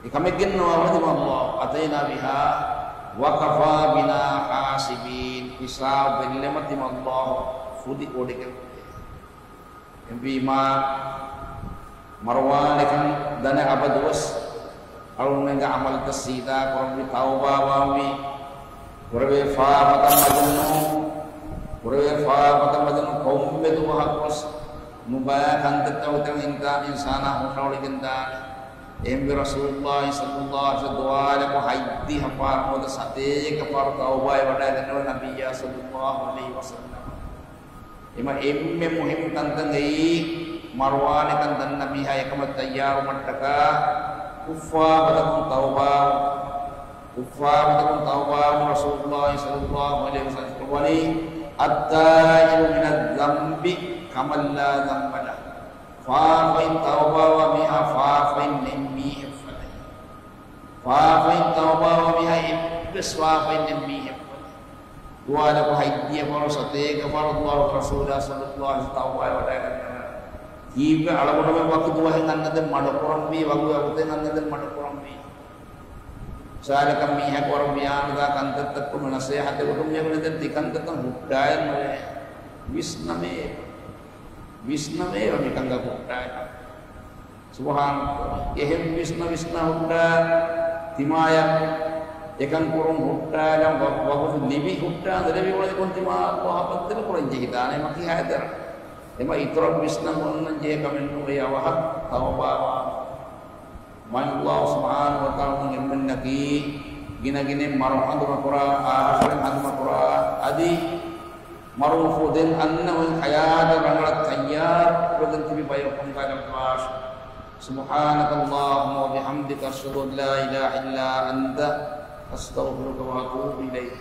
އެކަމެއް ގެންނަވާ ހުށީ ﷲ، أتينا بها وكفى بنا حاسبين، ހިސާބު ބެއްލެމަ ތިމަ ﷲ ފުދި އޮޑިގެން. އެހެންވީމާ، މަރުވާނެކަން ދަނެ އަބަދުވެސް އަޅުގަނޑުމެންގެ ޢަމަލުތައް ސީދާ ކުރަންވީ، ތައުބާވާންވީ. ކުރެވޭ ފާފަތައް މަދުން ނޫން، ކުރެވޭ ފާފަތައް މަދުން ކޮންމެ ދުވަހަކުވެސް ނުބައި ކަންތައްތައް ހުތަން އިންސާނާ ހުންނަވަޅިގެން ދާނެ. އެހެންވެ ރަސޫލުﷲ ޞައްލަﷲ ޢަލައިހި ވަސައްލަމަ ދުވާލަކު ހަތްދިހަ ފަހަރު ނުވަތަ ސަތޭކަ ފަހަރު ތައުބާވެ ވަޑައިގަންނަވަން ނަބިއްޔާ ޞައްލަﷲ ޢަލައިހި ވަސައްލަމަ. އެމަ އެންމެ މުހިންމު ކަންތައް އެއީ، މަރުވާނެކަން ދަންނަ މީހާ އެކަމަށް ތައްޔާރުވުމަށްޓަކާ، ކުށްފާފަތަކުން ތައުބާވުން. ކުށްފާފަތަކުން ތައުބާވުން ރަސޫލުﷲ ޞައްލަﷲ ޢަލައިހި ވަސައްލަމަ ވަނީ، التائب من الذنب كمن لا ذنب له. ފާފައިން ތައުބާވާ މީހާ ފާފައިން ނެތް މީހެއް ފަދައިން. ފާފައިން ތައުބާވާ މީހާ އެއްވެސް ފާފައިން ނެތް މީހެއް ފަދައިން. ދުވާލަކު ހަތްދިހަ ފަހަރު ސަތޭކަ ފަހަރު ﷲ ގެ ރަސޫލާ ޞައްލަﷲ ޢަލައިހި ވަސައްލަމަ ތައުބާވެ ވަޑައިގަންނަވާ. ކީއްވެ އަޅުގަނޑުމެން ވަކި ދުވަހެއް އަންނަ ދެން މަޑުކުރަންވީ، ވަކި ވަގުތެއް އަންނަ ދެން މަޑުކުރަންވީ. ސާލަކަށް މީހަކު ވަރަށް ވިޔާނުދާ ކަންތައްތައް ކުރުމަށް ނަސޭހަތެއް އޮތުން މިއަކުނެ ދެން ތިކަންތައްތައް ހުއްޓާއެއްނުވޭ. ވިސްނަމޭ. ވިސްނަމޭ މިކަންކަން ހުއްޓާއެއް. ސުބްޙާނަﷲ. އެހެން ވިސްނަ ވިސްނަ ހުއްޓާ ތިމާޔަށް އެކަން ކުރުން ހުއްޓާލަން ވަ-، ވަގުތު ލިބި ހުއްޓާނދެ ލެވި އުޅެދި ކޮން ތިމާ އައްލާހަށް ބައްދަލު ކުރަން ޖެހިދާނެ އެމަ ކިހާ ދެރަ. އެމަ އިތުރަށް ވިސްނަން އޮންނަން ޖެހޭ ކަމެއް ނޫން އެ އަވަހަށް ތައުބާވާ. މާތް ﷲ ސުބްޙާނަހޫ ވަތަޢާލާ އެންމެންނަކީ ގިނަގިނައިން މަރު ހަނދުމަކުރާ، އާޚިރަތް ހަނދުމަކުރާ، އަދި މަރުވުން ފަހު ދެން އަންނަ އޮތް ޙަޔާތަށް ރަނގަޅަށް ތައްޔާރުވެގެން ތިބި ބަޔަކު ކަމުގައި ލައްވާށި. سبحانك اللهم وبحمدك، أشهد أن لا إله إلا أنت، أستغفرك وأتوب إليك.